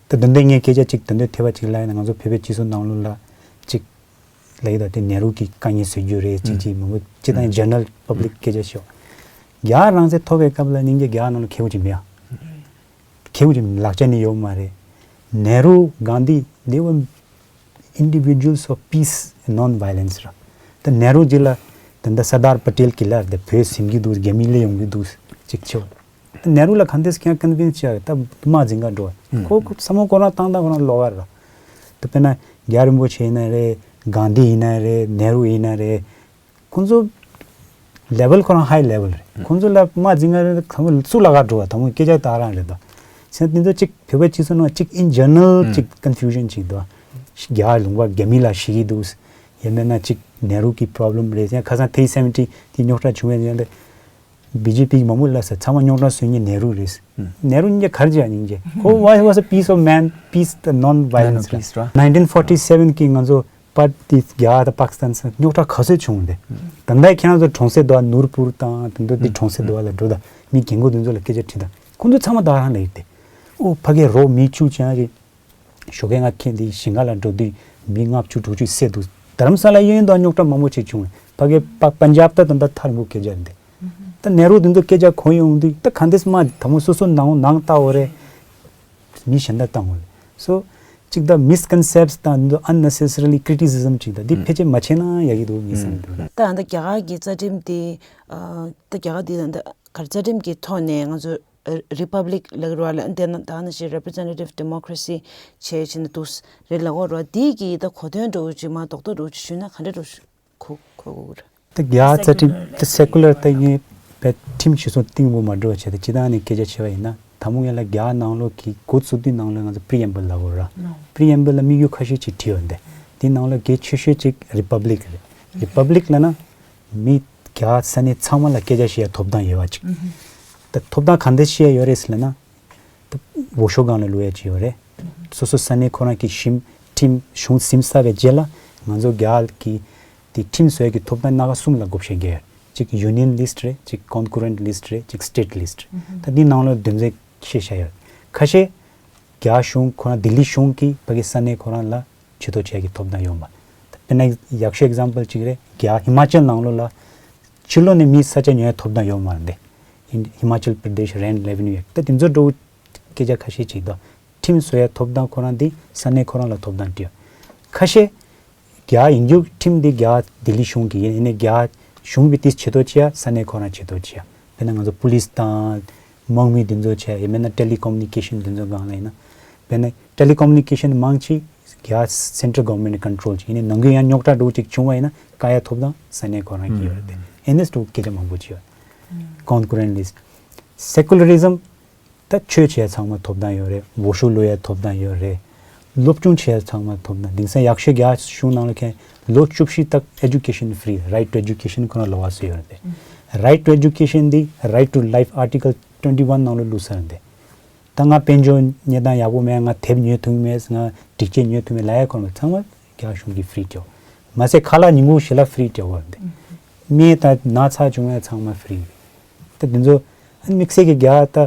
ད་དོན་དེ་ངས་སྐད་ཆ་གཅིག་དོན་དེ་ཐེབས་པ་གཅིག་ལ་ཡིན་ན་ང་ཚོ་བོད་པའི་སྤྱི་ཚོགས་ནང་ལོགས་ལ་གཅིག་ལ་ཡི་ད་དེ་ནེ་རུ་གི་དཀའ་ངལ་བཟོ་རྒྱུ་རེད་ཅིག་ཅིག་མང་པོ་སྤྱི་དང་general public སྐད་ཆ་ཤོད། རྒྱ་རང་བཙན་ཐོབ་པའི་སྐབས་ལ་སྙིང་རྗེ་རྒྱ་ནང་ལ་ཁེ་བོ་ཅིག་མེད་ཨ། ཁེ་བོ་ཅིག་ལག་ཆ་ནས་ཡོད་མ་རེད། ནེ་རུ། གྷན་དྷི། they were individuals of peace and non violence ར། ད་ནེ་རུ་ཅིག་ལ་ད་ད་སར་དར་པ་ཏེལ་གྱི་ལ་ད་བོད་ཟིན་གྱི་འདུག་རྒྱ་མི་སླེབས་ཡོང་གི་འདུག་ཅིག་ཆེ་བ། ནེ་རུ་ལ་གང་ལྟར་ཁྱེད་ཀོན་ཝིན་སི་བྱས་ད་དམག་འཛིང་ག་འགྲོ་བ། ཁོ་ཁོ་བསམ་བློ་ཁོ་རང་བཏང་སྟངས་ཁོ་རང་ལོགས་ཀ་ར། ད་དཔེར་ན་རྒྱལ་བ་རིན་པོ་ཆེ་ཡིན་ན་རེད། གྷན་དྷི་ཡིན་ན་རེད། ནེ་རུ་ཡིན་ན་རེད། ཁོང་ཚོ་level ཁོ་རང་high level རེད། ཁོང་ཚོ་ལ་དམག་འཛིང་ག་རེད། དང་པོ་སུ་ལ་ག་འགྲོ་བ། དང་པོ་སྐད་ཆ་ད་རང་རེད་ད། སེམས་འདི་ཚོ་གཅིག་བོད་པའི་སྤྱི་ཚོགས་ནང་གཅིག་in general གཅིག་confusion གཅིག་འདུག་རྒྱ་ལུང་པ་རྒྱ་མི་ལ་ཤི་གི་འདུག་ཡང་མིན་ན་གཅིག་ནེ་རུ་གི་problem རེད། ཡང་ཁ་སང་ཐེ་སེ་བེན་ཊི་དེ་རྙོག་དྲ་བྱུང་བའི་ཡང་དེ་བི་ཇེ་པི་གི་མང་པོ་ལ་ས་ཚང་མ་རྙོག་དྲ་བཟོ་མཁན་ནེ་རུ་རེད། ནེ་རུ་སྙིང་རྗེ་ག་རེ་བྱས་སྙིང་རྗེ། ཁོ་was was a peace of man, peace the non violence ར། nineteen forty seven གི་ང་ཚོ་པར་དེ་རྒྱ་དང་པ་ཀི་སི་ཐན་སང་རྙོག་དྲ་ག་ཚོད་བྱུང་སྟེ། ད་ལྟ་ཁྱེད་རང་ཚོ་གྲོང་གསེབ་དུ་ནུར་པུར་དང་དེ་ཚོ་དེ་གྲོང་གསེབ་དུ་ལ་འགྲོ་ད་མི་རྒན་གོག་དེ་ཚོ་ལ་སྐད་ཆ་དྲིས་ད་ཁོང་ཚོ་ཚང་མ་ད་རང་ལ་ཡོད་དེ། ཨོ་ཕ་གི་རོགས་མི་བཅུ་ཅན་རེད། ཞོགས་ཀས་ང་ཁྱེད་འདི་ཞིང་ཁ་ལ་འགྲོ་དུས་མི་ལྔ་བཅུ་དྲུག་ཅུ་བསད་འདུག་རྡ་རམ་ས་ལ་གཡས་གཡོན་དུ་རྙོག་དྲ་མང་པོ་ཅིག་བྱུང་། ཕ་གི་པ་པན་ཇབ་ད་ད་ད་ཐར་འགུག་སྐད་ཆ་འདི། ད་ནེ་རུ་དེ་ཚོ་སྐད་ཆ་གོ་ཡོང་དུས་ད་ག་འདི་སྨྲ་དང་པོ་སོ་སོ་ནང་ནང་ལྟ་བ་རེད། མི་གཞན་དག་བཏང་བ་རེད། So གཅིག་ད་misconcepts དང་འདི་unnecessarily criticism གཅིག་ད་འདི་ཕལ་ཆེར་མ་བྱས་ན་ཡག་གི་འདུག་ངས་བསམ་གྱི་འདུག་ད་ད་རྒྱ་གར་གྱི་རྩ་ཁྲིམས་དེ་ད་རྒྱ་གར་དེ་ད་ག་རྩ་ཁྲིམས་ཀྱི་ཐོག་ནས་ང་ཚོ་རི་པབ་ལིག་ལབ་རོགས་ལ་འདི་ན་ད་ནི་ཞེས་representative democracy བྱས་བྱས་ནས་འདུག་རེད་ལབ་རོགས་འདི་གི་ད་གོ་དོན་འདྲ་བོ་ཅིག་མ་རྡོག་རྡོག་འདྲ་བོ་ཅིག་ཞུས་ན་ག་འདྲ་འདྲ་བོ་གོ་གོ་གོ་ར། ད་རྒྱ་རྩ་ཁྲིམས་ད་secular ད་ངས་བས་ཁྲིམས་ཞིག་སོང་གཏིང་པོ་མ་འགྲོ་བ་བྱས་ཏེ་སྤྱི་བཏང་ནས་སྐད་ཆ་བྱས་པ་ཡིན་ན་དང་པོ་ངས་ལ་རྒྱ་ནང་ལོགས་ཀྱི་འགོ་བཙུགས་དུས་ནང་ལོགས་ང་ཚོ་preamble ལབ་དགོས་ར། preamble ལ་དམིགས་ཡུལ་ཁ་ཤས་ཅིག་བྲིས་ཡོད་འདི། འདི་ནང་ལོགས་གལ་ཆེ་ཤོས་ཅིག་republic རེད། republic ལབ་ན་མི་རྒྱ་ས་གནས་ཚང་མ་ལ་སྐད་ཆ་བཤད་ཡ་ཐོབ་ཐང་ཡོད་པ་ཅིག་ད་ཐོབ་ཐང་གང་འདྲ་བཤད་ཡ་ཡོད་རེད་ཟེར་ལབ་ན། འོས་ཤོག་སྒང་ལ་བླུག་ཡ་ཅིག་ཡོད་རེད། སོ་སོ་ས་གནས་ཁོ་རང་གི་ཞིམ་ཁྲིམས་གཞུང་ཟིན་ཚར་བའི་རྗེས་ལ་ང་ཚོ་རྒྱ་གི་དེ་ཁྲིམས་བཟོ་ཡ་གི་ཐོབ་ཐང་སྣ་ཁ་གསུམ་ལ་བགོ་བཤའ་རྒྱག་ཡ། གཅིག་union list རེད། གཅིག་concurrent list རེད། གཅིག་state list རེད། ད་འདི་ནང་ལ་དོན་ཚན་བཤད་བཞག་ཡོད། ཁ་ཤས་རྒྱ་གཞུང་ཁོ་རང་ལྡི་ལི་གཞུང་གིས་ཕ་གི་ས་གནས་ཁོ་རང་ལ་ཇུས་གཏོགས་བྱེད་ཀྱི་ཐོབ་ཐང་ཡོད་མ། དཔེར་ན་ཡག་ཤོས་example གཅིག་རེད། རྒྱ་ཧི་མ་ཅལ་ནང་ལོགས་ལ་ཕྱི་ལོགས་ནས་མི་ས་ཆ་ཉོ་ཡ་ཐོབ་ཐང་ཡོད་མ་རེད་འདི། ཧི་མ་ཅལ་པར་དེཤ་rent revenue act ད་དེ་ཚོ་འགྲོ་སྐད་ཆ་ཁ་ཤས་གཅིག་དང་ཁྲིམས་བཟོ་ཡ་ཐོབ་ཐང་ཁོ་རང་འདི་ས་གནས་ཁོ་རང་ལ་ཐོབ་ཐང་སྤྲད་ཡོད། ཁ་ཤས་རྒྱ་ཡིན་རྒྱུ་ཁྲིམས་འདི་རྒྱ་ལྡི་ལི་གཞུང་གི་ཡིན་ཡིན་ནའི་རྒྱ་གཞུང་གི་དེ་ཇུས་གཏོགས་བྱེད་ཡ་ས་གནས་ཁོ་རང་ཇུས་གཏོགས་བྱེད་ཡ། དཔེར་ན་ང་ཚོ་police དང་དམག་མི་འདི་ཚོ་བྱས་ཡང་མིན་ན་telecommunication འདི་ཚོ་སྒང་ལ་ཡིན་ན། དཔེར་ན་telecommunication མང་ཆེ་རྒྱ་central government control བྱེད་ཡིན་ནའི་ནང་ཁུལ་ཡང་རྙོག་དྲ་འདྲ་བོ་ཅིག་བྱུང་བ་ཡིན་ན་བཀག་ཡ་ཐོབ་ཐང་ས་གནས་ཁོ་རང་གི་ཡོད་རེད་དེ། ཨེ་ནས་འདྲ་བོ་སྐད་ཆ་མང་པོ་ཅིག་ཡོད། concurrent list secularism ད་ཆོས་བྱེད་ཡ་ཚང་མ་ཐོབ་ཐང་ཡོད་རེད། འོས་ཤོག་བླུག་ཡ་ཐོབ་ཐང་ཡོད་རེད། སློབ་སྦྱོང་བྱེད་ཡ་ཚང་མ་ཐོབ་ཐང་དེང་སང་ཡག་ཤོས་རྒྱ་གཞུང་ནང་ལ་མཁན་ལོ་བཅུ་བཞི་ལྟར་education free right to education ཁོ་ན་ལོ་བ་སུ་ཡོད་རེད་དེ། right to education འདི་right to life article twenty one ནང་ལ་བླུགས་ས་རེད་དེ། ད་ང་དཔལ་འབྱོར་གནས་སྟངས་ཡག་པོ་མེད། ང་དེབ་ཉོ་ཐུབ་མེད། ང་སྒྲིག་ཆས་ཉོ་ཐུབ་མེད་ལབ་ཡ་ཁོ་ན་ཚང་མ་རྒྱ་གཞུང་གིས་free སྤྲད། མ་ཟད་ཁ་ལག་ཉིན་གུང་ཞིག་ལ་free སྤྲད་པ་རེད། སྨན་དང་ན་ཚ་བྱུང་ཡ་ཚང་མ་free རེད། ད་དེ་ཚོ་ཨ་ནི་དམིགས་བསལ་གྱི་རྒྱ་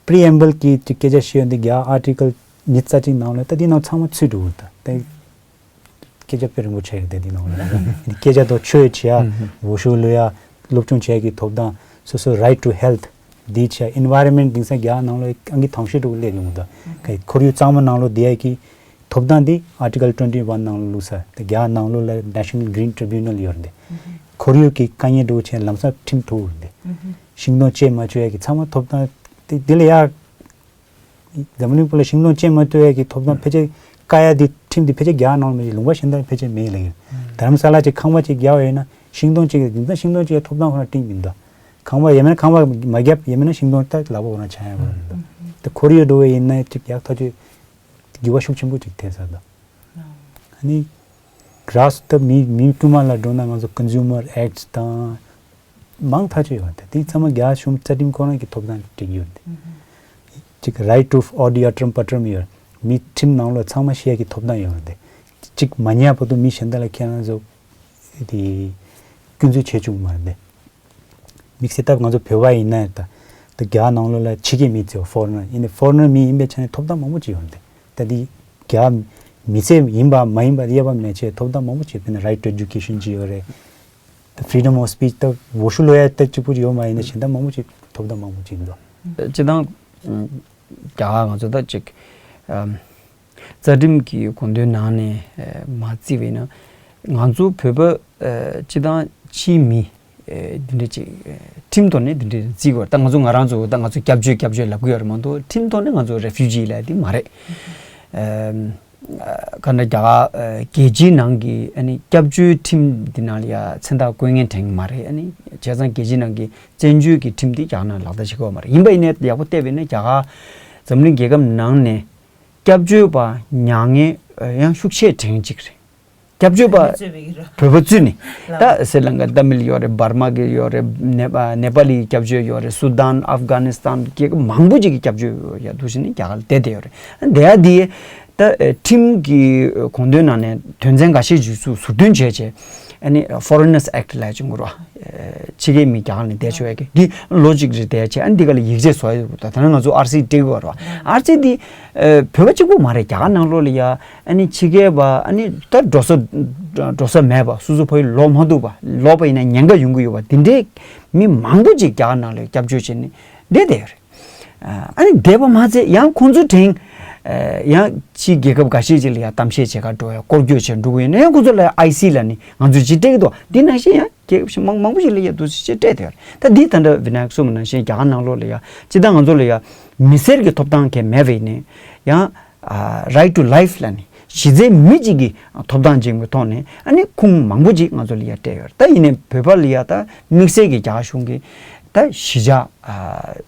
ད་preamble གྱི་ཅིག་སྐད་ཆ་བཤད་ཡོང་དུས་རྒྱ་article ཉི་ཤུ་རྩ་གཅིག་ནང་ལ་ད་དེ་ནང་ཚང་མ་ཚུད་འགྲོ་གི་རེད་ད། ད་སྐད་ཆ་དཔེ་རིང་པོ་ཆགས་ཡོད་དེ་དེ་ནང་ལ་སྐད་ཆ་དང་ཆོས་བྱེད་ཡ་འོས་ཤོག་བླུག་ཡ་སློབ་སྦྱོང་བྱེད་ཡ་གི་ཐོབ་ཐང་སོ་སོ་right to health འདི་བྱས་environment དེང་སང་རྒྱ་ནང་ལ་ཨང་ཀི་དང་ཤོས་འགྲོ་གི་སླེབས་ཡོང་ད། ཁོར་ཡུག་གཙང་མ་ནང་ལ་བསྡད་ཡ་གི་ཐོབ་ཐང་འདི་article twenty one ནང་ལ་བླུགས་ས་དེ་རྒྱ་ནང་ལོགས་ལ་National Green Tribunal ཡོད་རེད། ཁོར་ཡུག་གི་དཀའ་ངལ་འགྲོ་བྱས་ལམ་སང་ཁྲིམས་ཐོག་རེད། ཤིང་སྡོང་བཅད་མ་བཅད་ཡ་གི་ཚང་མ་ཐོབ་ཐང་དེ་དེ་ལ་ཡ། འཛམ་གླིང་པོ་ལ་ཤིང་སྡོང་བཅད་མ་བཅད་ཡ་གི་ཐོབ་ཐང་ཕལ་ཆེར་བཀག་ཡ་དེ་ཁྲིམས་དེ་ཕལ་ཆེར་རྒྱ་ནང་ལ་མ་གཏོགས་ལུང་པ་གཞན་དག་ཕལ་ཆེར་མེད་ལ་ཡིན། རྡ་རམ་ས་ལ་ཅིག་ཁང་པ་ཅིག་རྒྱག་པ་ཡིན་ན་ཤིང་སྡོང་ཅིག་དེ་ཚོ་ཤིང་སྡོང་ཅིག་ཐོབ་ཐང་ཁོ་རང་སྤྲད་ཡོད་མི་འདུག་ཁང་པ་ཡིན་མིན་ཁང་པ་མ་བརྒྱབ་ཡིན་མིན་ཤིང་སྡོང་ད་ལག་པ་ཁོ་རང་ཆགས་ཡ་ཁོ་རང་མི་འདུག་དེ་ཁོར་ཡུག་འགྲོ་བ་ཡིན་ན་ཅིག་ཡག་ཐག་ཆོད་འགྱུར་བ་ཤུགས་ཆེན་པོ་ཅིག་ཐེབས་ས་འདུག་ཨ་ནི་grass ད་མི་མི་དཀྱུས་མ་ལ་འགྲོ་ན་ང་ཚོ་Consumer Act དང་མང་ཐག་ཆོད་ཡོད་རེད། དེ་ཚང་མ་རྒྱ་གཞུང་རྩ་ཁྲིམས་ཁོ་རང་གི་ཐོབ་ཐང་སྤྲད་ཡོད་རེད། གཅིག་right to audiatum patum ཡོད་རེད། མི་ཁྲིམས་ནང་ལོགས་ཚང་མ་ཤེས་ཀྱི་ཐོབ་ཐང་ཡོད་རེད། གཅིག་མ་ཉན་བར་དུ་མི་གཞན་དག་ལ་ཁྱེད་རང་ཚོ་དེ་སྐྱོན་འཛུགས་བྱེད་བཅུག་མ་རེད། དམིགས་བསལ་ད་ང་ཚོ་བོད་པ་ཡིན་ན་ད་ད་རྒྱ་ནང་ལོགས་ལ་ཕྱི་རྒྱལ་མི་ཚོ་foreigner ཡིན་ན་foreigner མི་ཡིན་པའི་ཆ་ནས་ཐོབ་ཐང་མང་པོ་ཅིག་ཡོད་རེད། ད་དེ་རྒྱ་མི་ཚེ་ཡིན་པ་མ་ཡིན་པ་དབྱེ་བ་མེད་ཅེས་ཐོབ་ཐང་མང་པོ་ཅིག་དཔེར་ན་right to education ཅིག་ཡོད་རེད། ད་freedom of speech ད་འོས་ཤོག་བླུག་ཡ་ད་གཅིག་པུ་ཡོད་མ་ཡིན་ན་གཞན་དག་མང་པོ་ཅིག་ཐོབ་ཐང་མང་པོ་ཅིག་འདུག་སྤྱི་བཏང་། རྒྱ་གར་ང་ཚོ་ད་ཅིག་ཨམ་རྩ་ཁྲིམས་ཀྱི་དགོངས་དོན་ནང་ནས་ཨ་མ་བརྩིས་པ་ཡིན་ན། ང་ཚོ་བོད་པ་ཨ་སྤྱི་བཏང་ཕྱིའི་མི་ཨ་འདི་འདྲ་ཅིག་ཨ་ཁྲིམས་ཐོག་ནས་འདི་འདྲ་བརྩི་དགོས། ད་ང་ཚོ་ང་རང་ཚོ་ད་ང་ཚོ་སྐྱབས་བཅོལ་སྐྱབས་བཅོལ་ལབ་ཀྱི་ཡོད་རེད་མ་གཏོགས། ཁྲིམས་ཐོག་ནས་ང་ཚོ་རེ་ཕུ་ཇི་ལབ་ཡ་དེ་མ་རེད། ཨམ་ག་འདྲ་རྒྱ་གར་ཨ་རྒྱལ་སྤྱིའི་ནང་གི་ཨ་ནི་སྐྱབས་བཅོལ་ཁྲིམས་འདི་ནང་ལ་ཡ་མཚན་རྟགས་བཀོད་མཁན་དྲན་གྱི་མ་རེད། ཨ་ནི་བྱས་ཙང་རྒྱལ་སྤྱིའི་ནང་གི་བཙན་བྱོལ་གྱི་ཁྲིམས་འདི་རྒྱ་གར་ནང་ལག་བསྟར་བྱེད་ཀྱི་ཡོད་མ་རེད། ཡིན་པ་ཡིན་ནའི་ཡག་པོ་བལྟས་པ་ཡིན་ན་རྒྱ་གར་འཛམ་གླིང་རྒྱལ་ཁབ་ནང་ནས་སྐྱབས་བཅོལ་བ་མྱ་ངན་ཡང་ཤུགས་ཆེ་དྲན་གཅིག་རེད། སྐྱབས་བཅོལ་བ་བོད་པ་བརྩིས་ནས། ད་སི་རི་ལང་ཀ་ཏ་མིལ་ཡོད་རེད། འབར་མ་གི་ཡོད་རེད། ནེ་ནེ་པ་ལི་སྐྱབས་བཅོལ་ཡོད་རེད། སུ་དཱན། ཨབ་གྷ་ནི་སི་ཐན། རྒྱལ་ཁབ་མང་པོ་ཅིག་གི་སྐྱབས་བཅོལ་ཡ་འདུག་ཟེར་ནས་རྒྱ་གར་ལ་བསྡད་བསྡད་ཡོད་རེད། འདི་ཡ་འདི་ད་ཁྲིམས་ཀྱི་དགོངས་དོན་ནང་ནས་དོན་ཚན་འགའ་ཤས་ཅིག་ཚུར་ཟུར་འདོན་བྱས་བྱས། ཨ་ནི་Foreigners Act ལབ་ཅིག་ཡོད་རེད་བ། ཕྱི་རྒྱལ་མི་རྒྱ་གར་ནས་བསྡད་ཆོག་ཡ་གི་འདི་ལོ་གཅིག་རེ་བསྡད་བྱས། ཨ་ནི་འདི་ག་ལ་ཡིག་ཆ་བཟོ་ཡ་ཡོད། ད་ད་ནང་ང་ཚོ་ཨར་སི་སྤྲད་ཀྱི་ཡོད་རེད་བ། ཨར་སི་འདི་ཨ་བོད་པ་གཅིག་པོ་མ་རེད། རྒྱ་གར་ནང་ལོགས་ལ་ཡ་ཨ་ནི་ཕྱི་རྒྱལ་བ། ཨ་ནི་ད་འགྲོ་ས་འགྲོ་ས་མེད་པ། སོ་སོ་ཕ་ཡུལ་ལོག་མ་ཐུབ་པ། ལོག་པ་ཡིན་ན་ཉེན་ཁ་ཡོང་གི་ཡོད་པ། འདི་འདྲའི་མི་མང་པོ་ཅིག་རྒྱ་གར་ནང་ལ་སྐྱབས་བཅོལ་བྱས་ནས་བསྡད་བསྡད་ཡོད་རེད། ཨ་ནི་བསྡད་པ་མ་ཚད་ཡང་ཁོང་ཚོ་དྲན། ཡང་ཕྱིའི་རྒྱལ་ཁབ་འགའ་ཤས་ཅིག་ལ་ཡང་གཏམ་བཤད་བྱེད་གར་འགྲོ་ཡ། སྐོར་སྐྱོད་བྱེད་འགྲོ་གི་ཡོད་ན་ཡང་ཁོང་ཚོ་ལ་ཡང་ཨའི་སི་ལབ་ནས་ང་ཚོས་ཅིག་སྤྲད་ཀྱི་འདུག་འདི་ནང་བཞིན་ཡང་རྒྱལ་ཁབ་མང་མང་པོ་ཞིག་ལ་ཡ་འདུག་སེ་ཅིག་སྤྲད་དེ། ད་འདི་ད་ལྟ་ཝི་ནཱ་ཡག་གསུངས་པ་ནང་བཞིན་རྒྱ་གར་ནང་ལོགས་ལ་ཡ་སྤྱིར་བཏང་ང་ཚོ་ལ་ཡ་མི་སེར་གྱི་ཐོབ་ཐང་གང་ཡང་མེད་པ་ཡིན་ནའི་ཡང་right to life ལབ་ནས་གཞི་རྩའི་མི་གཅིག་གི་ཐོབ་ཐང་ཅན་གྱི་ཐོག་ནས་ཨ་ནི་ཁུངས་མང་པོ་ཅིག་ང་ཚོ་ལ་ཡ་སྤྲད་ཡོད་རེད། ད་ཡིན་ནའི་བོད་པ་ལ་ཡ་ད་དམིགས་བསལ་གྱི་རྒྱ་གར་གཞུང་གི་ད་གཞིས་ཆགས་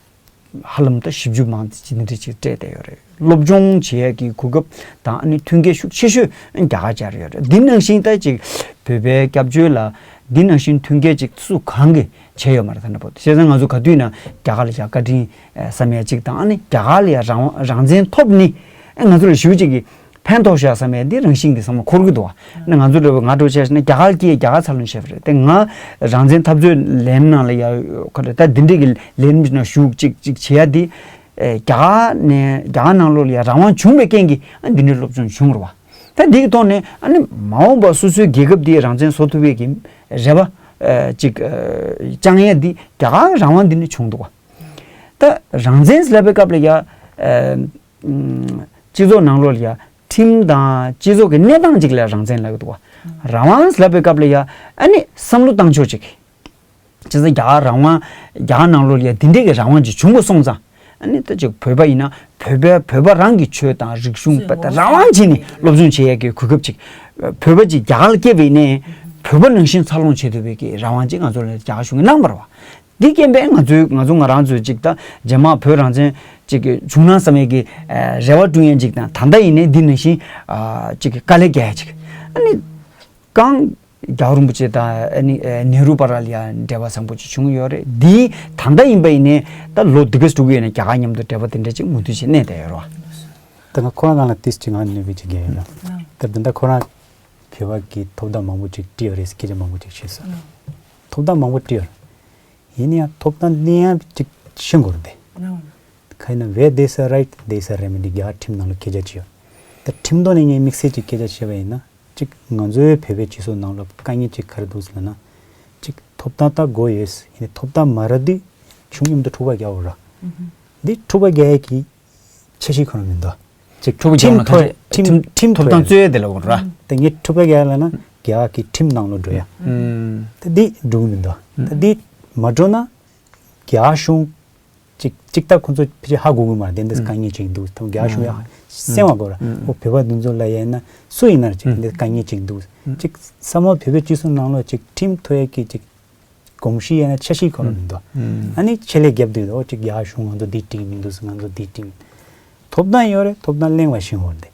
ཧ་ལམ་ད་བཞི་བཅུ་མང་ཅིག་འདི་འདྲ་ཅིག་སྤྲད་བསྡད་ཡོད་རེད། སློབ་སྦྱོང་བྱེད་ཡས་ཀྱི་གོ་སྐབས་དང་ཨ་ནི་མཐུན་རྐྱེན་ཤུགས་ཆེ་ཤོས་རྒྱ་གར་སྦྱར་ཡོད་རེད། འདི་ནང་བཞིན་ད་ཅིག་བོད་པའི་སྐྱབས་བཅོལ་ལ་འདི་ནང་བཞིན་མཐུན་རྐྱེན་ཅིག་སུ་གང་གིས་བྱས་ཡོད་མ་རེད། ད་ནི་བོད་བྱས་ཙང་ང་ཚོ་ག་དུས་ན་རྒྱ་གར་ལ་ཡ་བཀའ་དྲིན་བསམ་ཡས་ཅིག་དང་། ཨ་ནི་རྒྱ་གར་ལ་ཡ་རང་རང་བཙན་ཐོབ་ནི་ང་ཚོ་ལ་ཞེ་པོ་ཅིག་གི་ཕན་ཐོགས་ཤག་བསམ་ཡས་འདི་རང་བཞིན་གྱི་བསམ་བློ་འཁོར་གྱི་འདུག་བ། ནི་ང་ཚོ་འདྲ་བོ་ང་འདྲ་བོ་བྱས་ན་རྒྱ་གར་སྐྱེས་རྒྱ་གར་འཚར་ལོངས་བྱས་པ་རེད་དེ། ང་རང་བཙན་འཐབ་རྩོད་ལས་ནང་ལ་ཡ་ཁ་ད་འདི་འདྲས་ཀྱི་ལས་རིམ་ནང་ཞུགས་ཅིག་ཅིག་བྱེད་ཡ་འདི་རྒྱ་གར་ནས་རྒྱ་གར་ནང་ལོགས་ལ་ཡ་རང་དབང་བྱུང་བའི་རྐྱེན་གྱིས་ཨ་འདི་འདྲའི་སློབ་སྦྱོང་བྱུང་རེད་བ། ད་འདི་གི་ཐོག་ནས་ཨ་ནི་མ་འོངས་པ་སོ་སོའི་རྒྱལ་ཁབ་འདི་རང་བཙན་བཟོ་ཐུབ་པའི་གི་རེ་བ་ཅིག་བཅང་ཡ་འདི་རྒྱ་གར་རང་དབང་འདི་ནས་བྱུང་འདུག་བ། ད་རང་བཙན་ལབ་པའི་སྐབས་ལ་ཡ་ཨ་སྤྱི་ཚོགས་ནང་ལོགས་ལ་ཡ་ཁྲིམས་དང་སྤྱི་ཚོགས་ཀྱི་གནས་སྟངས་ཅིག་ལ་རང་བཙན་ལབ་ཀྱི་འདུག་བ། རང་དབང་ལབ་པའི་སྐབས་ལ་ཡ་ཨ་ནི་བསམ་བློ་བཏང་ཕྱོགས་ཅིག་བྱས་ཙང་རྒྱ་གར་རང་དབང་རྒྱ་གར་ནང་ལོགས་ལ་ཡ་འདི་འདྲས་ཀྱི་རང་དབང་ཅིག་བྱུང་བ་སོང་ཙང་། ཨ་ནི་ད་ཅིག་བོད་པ་ཡིན་ན་བོད་པའི་བོད་པ་རང་གི་ཆོས་དང་རིག་གཞུང་བོད་པ་རང་དབང་བྱས་ནས་སློབ་སྦྱོང་བྱེད་ཡས་ཀྱི་གོ་སྐབས་ཅིག་བོད་པ་ཅིག་རྒྱ་གར་ལ་སྐྱེས་པ་ཡིན་ནའི་བོད་པ་ནང་བཞིན་འཚར་ལོངས་བྱེད་ཐུབ་པའི་གི་རང་དབང་ཅིག་ང་ཚོ་ལ་རྒྱ་གར་གཞུང་གིས་གནང་བ་རེད་བ། འདི་རྐྱེན་པས་ང་ཚོའི་ང་ཚོ་ང་རང་ཚོའི་ཅིག་ད་རྗེས་མ་བོད་རང་བཙན་ཅིག་བྱུང་ན་བསམ་ཡས་ཀྱི་རེ་བ་བསྐྲུན་ཡས་ཅིག་དང་། ད་ལྟ་ཡིན་ནའི་འདི་ནང་བཞིན་ཅིག་དཀའ་ལས་རྒྱག་ཡས་ཅིག་ཨ་ནི་གང་རྒྱལ་བ་རིན་པོ་ཆེ་དང་ཨ་ནི་ནེ་རུ་བར་ལ་ཡ་འབྲེལ་བ་བཟང་པོ་ཅིག་བྱུང་ཡོད་རེད། འདི་ད་ལྟ་ཡིན་པ་ཡིན་ནའི་ད་ལོ་འདི་ག་ཙམ་འགྲོ་གི་ཡོད་ན་རྒྱ་གར་མཉམ་དུ་འབྲེལ་བ་དེ་འདྲ་ཅིག་མུ་མཐུད་ཅིག་གནས་བསྡད་ཡོད་རེད་བ། ད་ང་ཁོ་རང་ནང་ལ་ཏིས་ཅིག་ང་ནུས་པའི་ཅིག་རྒྱག་ཡོད་རེད། ད་འདི་ད་ཁོ་རང་བོད་པ་གི་ཐོབ་ཐང་མང་པོ་ཅིག་བྲིས་ཡོད་རེད། སྐད་ཆ་མང་པོ་ཅིག་བཤད་སོང་། ཐོབ་ཐང་མང་པོ་བྲིས་ཡོད་རེད། ཡིན་ན་ཡང་ཐོབ་ཐང་གནས་ཡང་ཅིག་ཤེས་དགོས་རེད་དེ། ཁ་ཡིན་ན་where there is a right, there is a remedy རྒྱ་ཁྲིམས་ནང་ལ་སྐད་ཆ་ཅིག་ཡོད། ད་ཁྲིམས་ཐོག་ནས་ངས་དམིགས་བསལ་ཅིག་སྐད་ཆ་བཤད་པ་ཡིན་ན། ཅིག་ང་ཚོའི་བོད་པའི་སྤྱི་ཚོགས་ནང་ལ་དཀའ་ངལ་ཅིག་ག་རེ་འདུག་ཟེར་ན། ཅིག་ཐོབ་ཐང་ད་དགོས་ཡོད། ཡིན་ནའི་ཐོབ་ཐང་མ་རག་དུས་ཆུང་ཉམས་དུ་འཁྲུག་པ་རྒྱག་འོ་ར། འདི་འཁྲུག་པ་རྒྱག་ཡས་ཀྱི་འཆར་གཞི་ཁོ་རང་མི་འདུག་ཅིག་འཁྲུག་པ་རྒྱག་ན་ཁྲིམས་ཐོག་ཁ་ཁྲིམས་ཁྲིམས་ཐོག་ཐོབ་ཐང་རྩོད་ཡས་དེ་ལ་འོ་ར། ད་ངས་འཁྲུག་པ་རྒྱག་ཡ་ལ་ན་རྒྱ་གི་ཁྲིམས་ནང་ལོགས་འགྲོ་ཡ། ད་འདི་འགྲོ་གི་མི་འདུག་ད་འདི་མ་འགྲོ་ན་རྒྱ་གཞུང་ཅིག་ཅིག་ད་ཁོ་ཚོ་ཕལ་ཆེར་ཧ་གོ་གི་མ་རེད། དེ་འདྲ་དཀའ་ངལ་ཅིག་འདུག་ད་རྒྱ་གཞུང་ཡ་སེམས་པ་གོ་ར། ཨོ་བོད་པ་འདི་ཚོ་ལ་ཡ་ན་སུ་ཡིན་ན་ཅིག་འདི་དཀའ་ངལ་ཅིག་འདུག་ཅིག་ས་མ་བོད་པའི་སྤྱི་ཚོགས་ནང་ལོགས་ཅིག་ཁྲིམས་ཐོག་ཡ་གི་ཅིག་གོམས་གཤིས་ཡ་ན་འཆར་གཞི་ཁོ་རང་མི་འདུག་ཨ་ནི་ཆེད་ལས་རྒྱབ་དུས་ཨོ་ཅིག་རྒྱ་གཞུང་ང་ཚོ་འདི་སྒྲིག་མི་འདུག་ང་ཚོ་འདི་སྒྲིག་ཐོབ་ཐང་ཡོད་རེད། ཐོབ་ཐང་གླེང་བ་ཤེས་དགོས་རེད།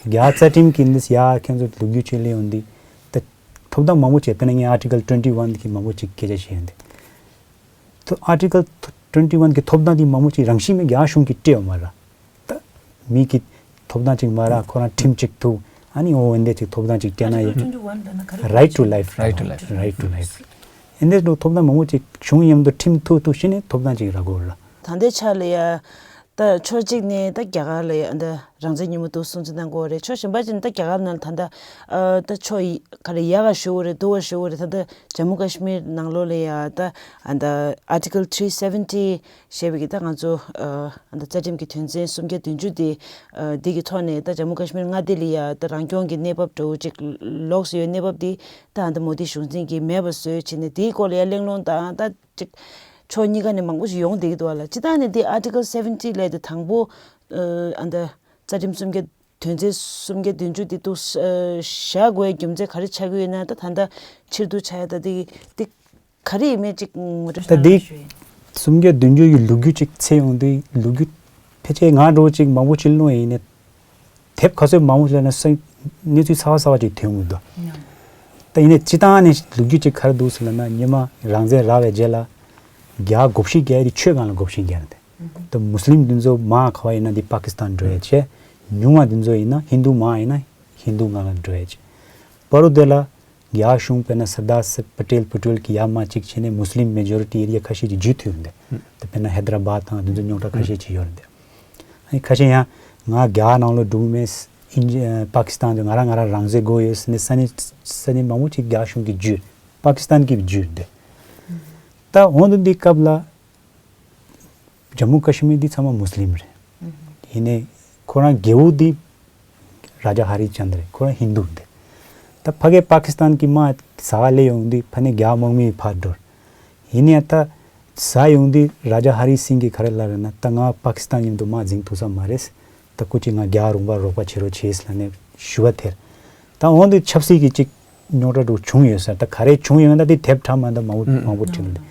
རྒྱ་རྩ་ཁྲིམས་ཀྱི་འདི་ཡ་ཁྱེད་ཚོ་ལོ་རྒྱུས་ཆེད་ལས་ཡོང་འདི་ད་ཐོབ་ཐང་མང་པོ་བྱས། དཔེར་ན་ངས་Article twenty one གི་མང་པོ་ཅིག་སྐད་ཆ་བཤད་ཡོང་འདི། ཐོ་Article twenty one གི་ཐོབ་ཐང་འདི་མང་པོ་ཅིག་རང་བཞིན་མེད། རྒྱ་གཞུང་གིས་སྤྲད་ཡོད་མ་རེད། ད་མི་གི་ཐོབ་ཐང་ཅིག་མ་རག་ཁོ་རང་ཁྲིམས་ཅིག་འདུག་ཨ་ནི་འོ་འོན་ཏེ་ཅིག་ཐོབ་ཐང་ཅིག་སྤྲད་ན་ཡོད། Right to life. Right to life. Right to life. འོན་ཏེ་ལོ་ཐོབ་ཐང་མང་པོ་ཅིག་བྱུང་མཉམ་དུ་ཁྲིམས་ཐུག་ཐུག་ཤི་ནས་ཐོབ་ཐང་ཅིག་རག་གོ་ར། ད་ལྟའི་ཆ་ལ་ཡ་ ད་ཕྱོགས་གཅིག་ནས་ད་རྒྱ་གར་ལ་ཡ་ད་རང་བཙན་ཉིན་མོ་འདུག་སྲུང་བརྩི་གནང་དགོས་རེད། ཕྱོགས་གཞན་པ་ཅིག་ནས་ད་རྒྱ་གར་ནང་ད་ལྟ་ཨ་ད་ཕྱོགས་ཡི་ག་རེ་ཡག་ག་ཞུ་དགོས་རེད། སྡུག་ག་ཞུ་དགོས་རེད། ད་ལྟ་ཇམ་མུ་ཀ་ཤི་མིར་ནང་ལོགས་ལ་ཡ་ད་ཨ་ད་Article three seventy ཞེས་པའི་གི་ད་ང་ཚོ་ཨ་ད་རྩ་ཁྲིམས་ཀྱི་དོན་ཚན་སུམ་བརྒྱ་བདུན་ཅུ་དེ་ཨ་དེ་གི་ཐོག་ནས་ད་ཇམ་མུ་ཀ་ཤི་མིར་མངའ་སྡེ་ལ་ཡ་ད་རང་སྐྱོང་གི་གནས་བབ་འདྲ་བོ་ཅིག་ལོགས་སུ་ཡོད་གནས་བབ་དེ་ད་ཨ་ད་མོ་དི་གཞུང་འཛིན་གྱིས་མེད་པ་བཟོས་བྱས་ནས་དེའི་སྐོར་ལ་ཡ་གླེང་སློང་དང་ད། ཅིག་ཕྱོགས་གཉིས་ཀ་ནས་མང་པོ་ཞིག་ཡོང་བསྡད་ཀྱི་འདུག་བ་ལ། སྤྱིར་བཏང་ནས་འདི་Article seventy ལས་དེ་དང་པོ་ཨ་འདི་རྩ་ཁྲིམས་སུམ་བརྒྱ་དོན་ཚན་སུམ་བརྒྱ་བདུན་ཅུ་འདི་འདུག་བཞག་དགོས་རྒྱུ་མཚན་ག་རེ་ཆགས་ཀྱི་ཡོད་ན། ད་ད་ལྟ་ཕྱིར་བསྡུ་ཆགས་ཡ་ད་འདི་འདི་ག་རེ་ཡིན་མིན་ཅིག་ངོ་སྤྲོད་ད་འདི་སུམ་བརྒྱ་བདུན་ཅུ་ཡི་ལོ་རྒྱུས་ཅིག་འཚོལ་ཡོང་དུས་ལོ་རྒྱུས་ཕལ་ཆེར་ང་འདྲ་བོ་ཅིག་མང་པོ་ཅིག་བླངས་ཡིན་ནས། དེབ་ག་ཚོད་མང་པོ་ལ་ན་ས་གནས་ཚུལ་གསར་པ་གསར་པ་ཅིག་ཐོན་ཡོང་གི་འདུག་ད་ཡིན་ནའི་སྤྱིར་བཏང་ནས་ལོ་རྒྱུས་ཅིག་ག་རེ་འདུག་ཟེར་ལབ་ན། སྔོན་མ་རང་བཙན་རག་པའི་རྗེས་ལ་རྒྱ་དགོངས་ཞེན་རྒྱག་ཡ་དེ་ཆོས་སྒང་ལ་དགོངས་ཞེན་རྒྱག་ཡ་རེད། ད་མུ་སི་ལིམ་འདི་ཚོ་མང་ག་བ་ཡིན་ན་འདི་པ་ཀི་སི་ཐན་འགྲོ་ཡ་བྱས། ཉུང་བ་འདི་ཚོ་ཡིན་ན་ཧིན་རྡུ་མང་ཡིན་ན་ཧིན་རྡུ་སྒང་ལ་འགྲོ་ཡ་བྱས། བར་དུ་དེ་ལ་རྒྱ་གཞུང་དཔེར་ན་སར་དར་པ་ཊེལ་པ་ཊེལ་གྱི་ཡར་མར་ཅིག་བྱས་ནས་མུ་སི་ལིམ་མེ་ཇོ་རི་ཊི་ཨེ་རི་ཡ་ཁ་ཤས་ཅིག་འཇུས་ཐུབ་ཡོང་དེ། ད་དཔེར་ན་ཧེ་དར་ཨ་བཱད་དང་འདི་ཚོ་རྙོག་དྲ་ཁ་ཤས་ཅིག་ཡོད་རེད་དེ། ཨ་ནི་ཁ་ཤས་ཡང་ང་རྒྱ་གར་ནང་ལོགས་འགྲོ་གི་མེད། ཨིན་ཇི་ཨ་པ་ཀི་སི་ཐན་དུ་ང་རང་ང་རང་རང་བཙན་དགོས་ཡོད་ཟེར་ནས་ས་གནས་ས་གནས་མང་པོ་ཅིག་རྒྱ་གཞུང་གིས་བརྒྱུད། པ་ཀི་སི་ཐན་གྱིས་བརྒྱུད་དེ། ད་འོ་ན་འདི་སྐབས་ལ་ཇམ་མུ་ཀ་ཤི་མིར་འདི་ཚང་མ་མུ་སི་ལིམ་རེད། ཡིན་ནའི་ཁོ་རང་རྒྱལ་པོ་འདི་རཱ་ཇ་ཧ་རི་ཅན་དྲ་རེད། ཁོ་རང་ཧིན་རྡུ་རེད། ད་ཕ་གིར་པ་ཀི་སི་ཐན་གྱི་དམག་ཟ་ག་སླེབས་ཡོང་དུས་ཕ་ནས་རྒྱ་དམག་མི་ཕར་འགྲོ། ཡིན་ནའི་ད་ཟ་ཡོང་དུས་རཱ་ཇ་ཧ་རི་སིང་གིས་ག་རེ་ལབ་རེད་ན། ད་ང་པ་ཀི་སི་ཐན་མཉམ་དུ་དམག་འཛིང་ཐུབ་ས་མ་རེད། ད་སྐུ་མཁྱེན་ང་རྒྱ་རོགས་པ་རོགས་པ་བྱེད་རོགས་བྱེད་ལབ་ནས་ཞུ་བ་དེར། ད་འོན་ཏེ་ཆབ་སྲིད་ཀྱི་ཅིག་རྙོག་དྲ་འདྲ་བྱུང་ཡོད་ས་རེད། ད་ག་རེ་བྱུང་ཡོད་ན་ད་དེ་དེབ་དྲ་མ་འདྲ་མང་པོ་མང་པོ་བྲིས་འདུག་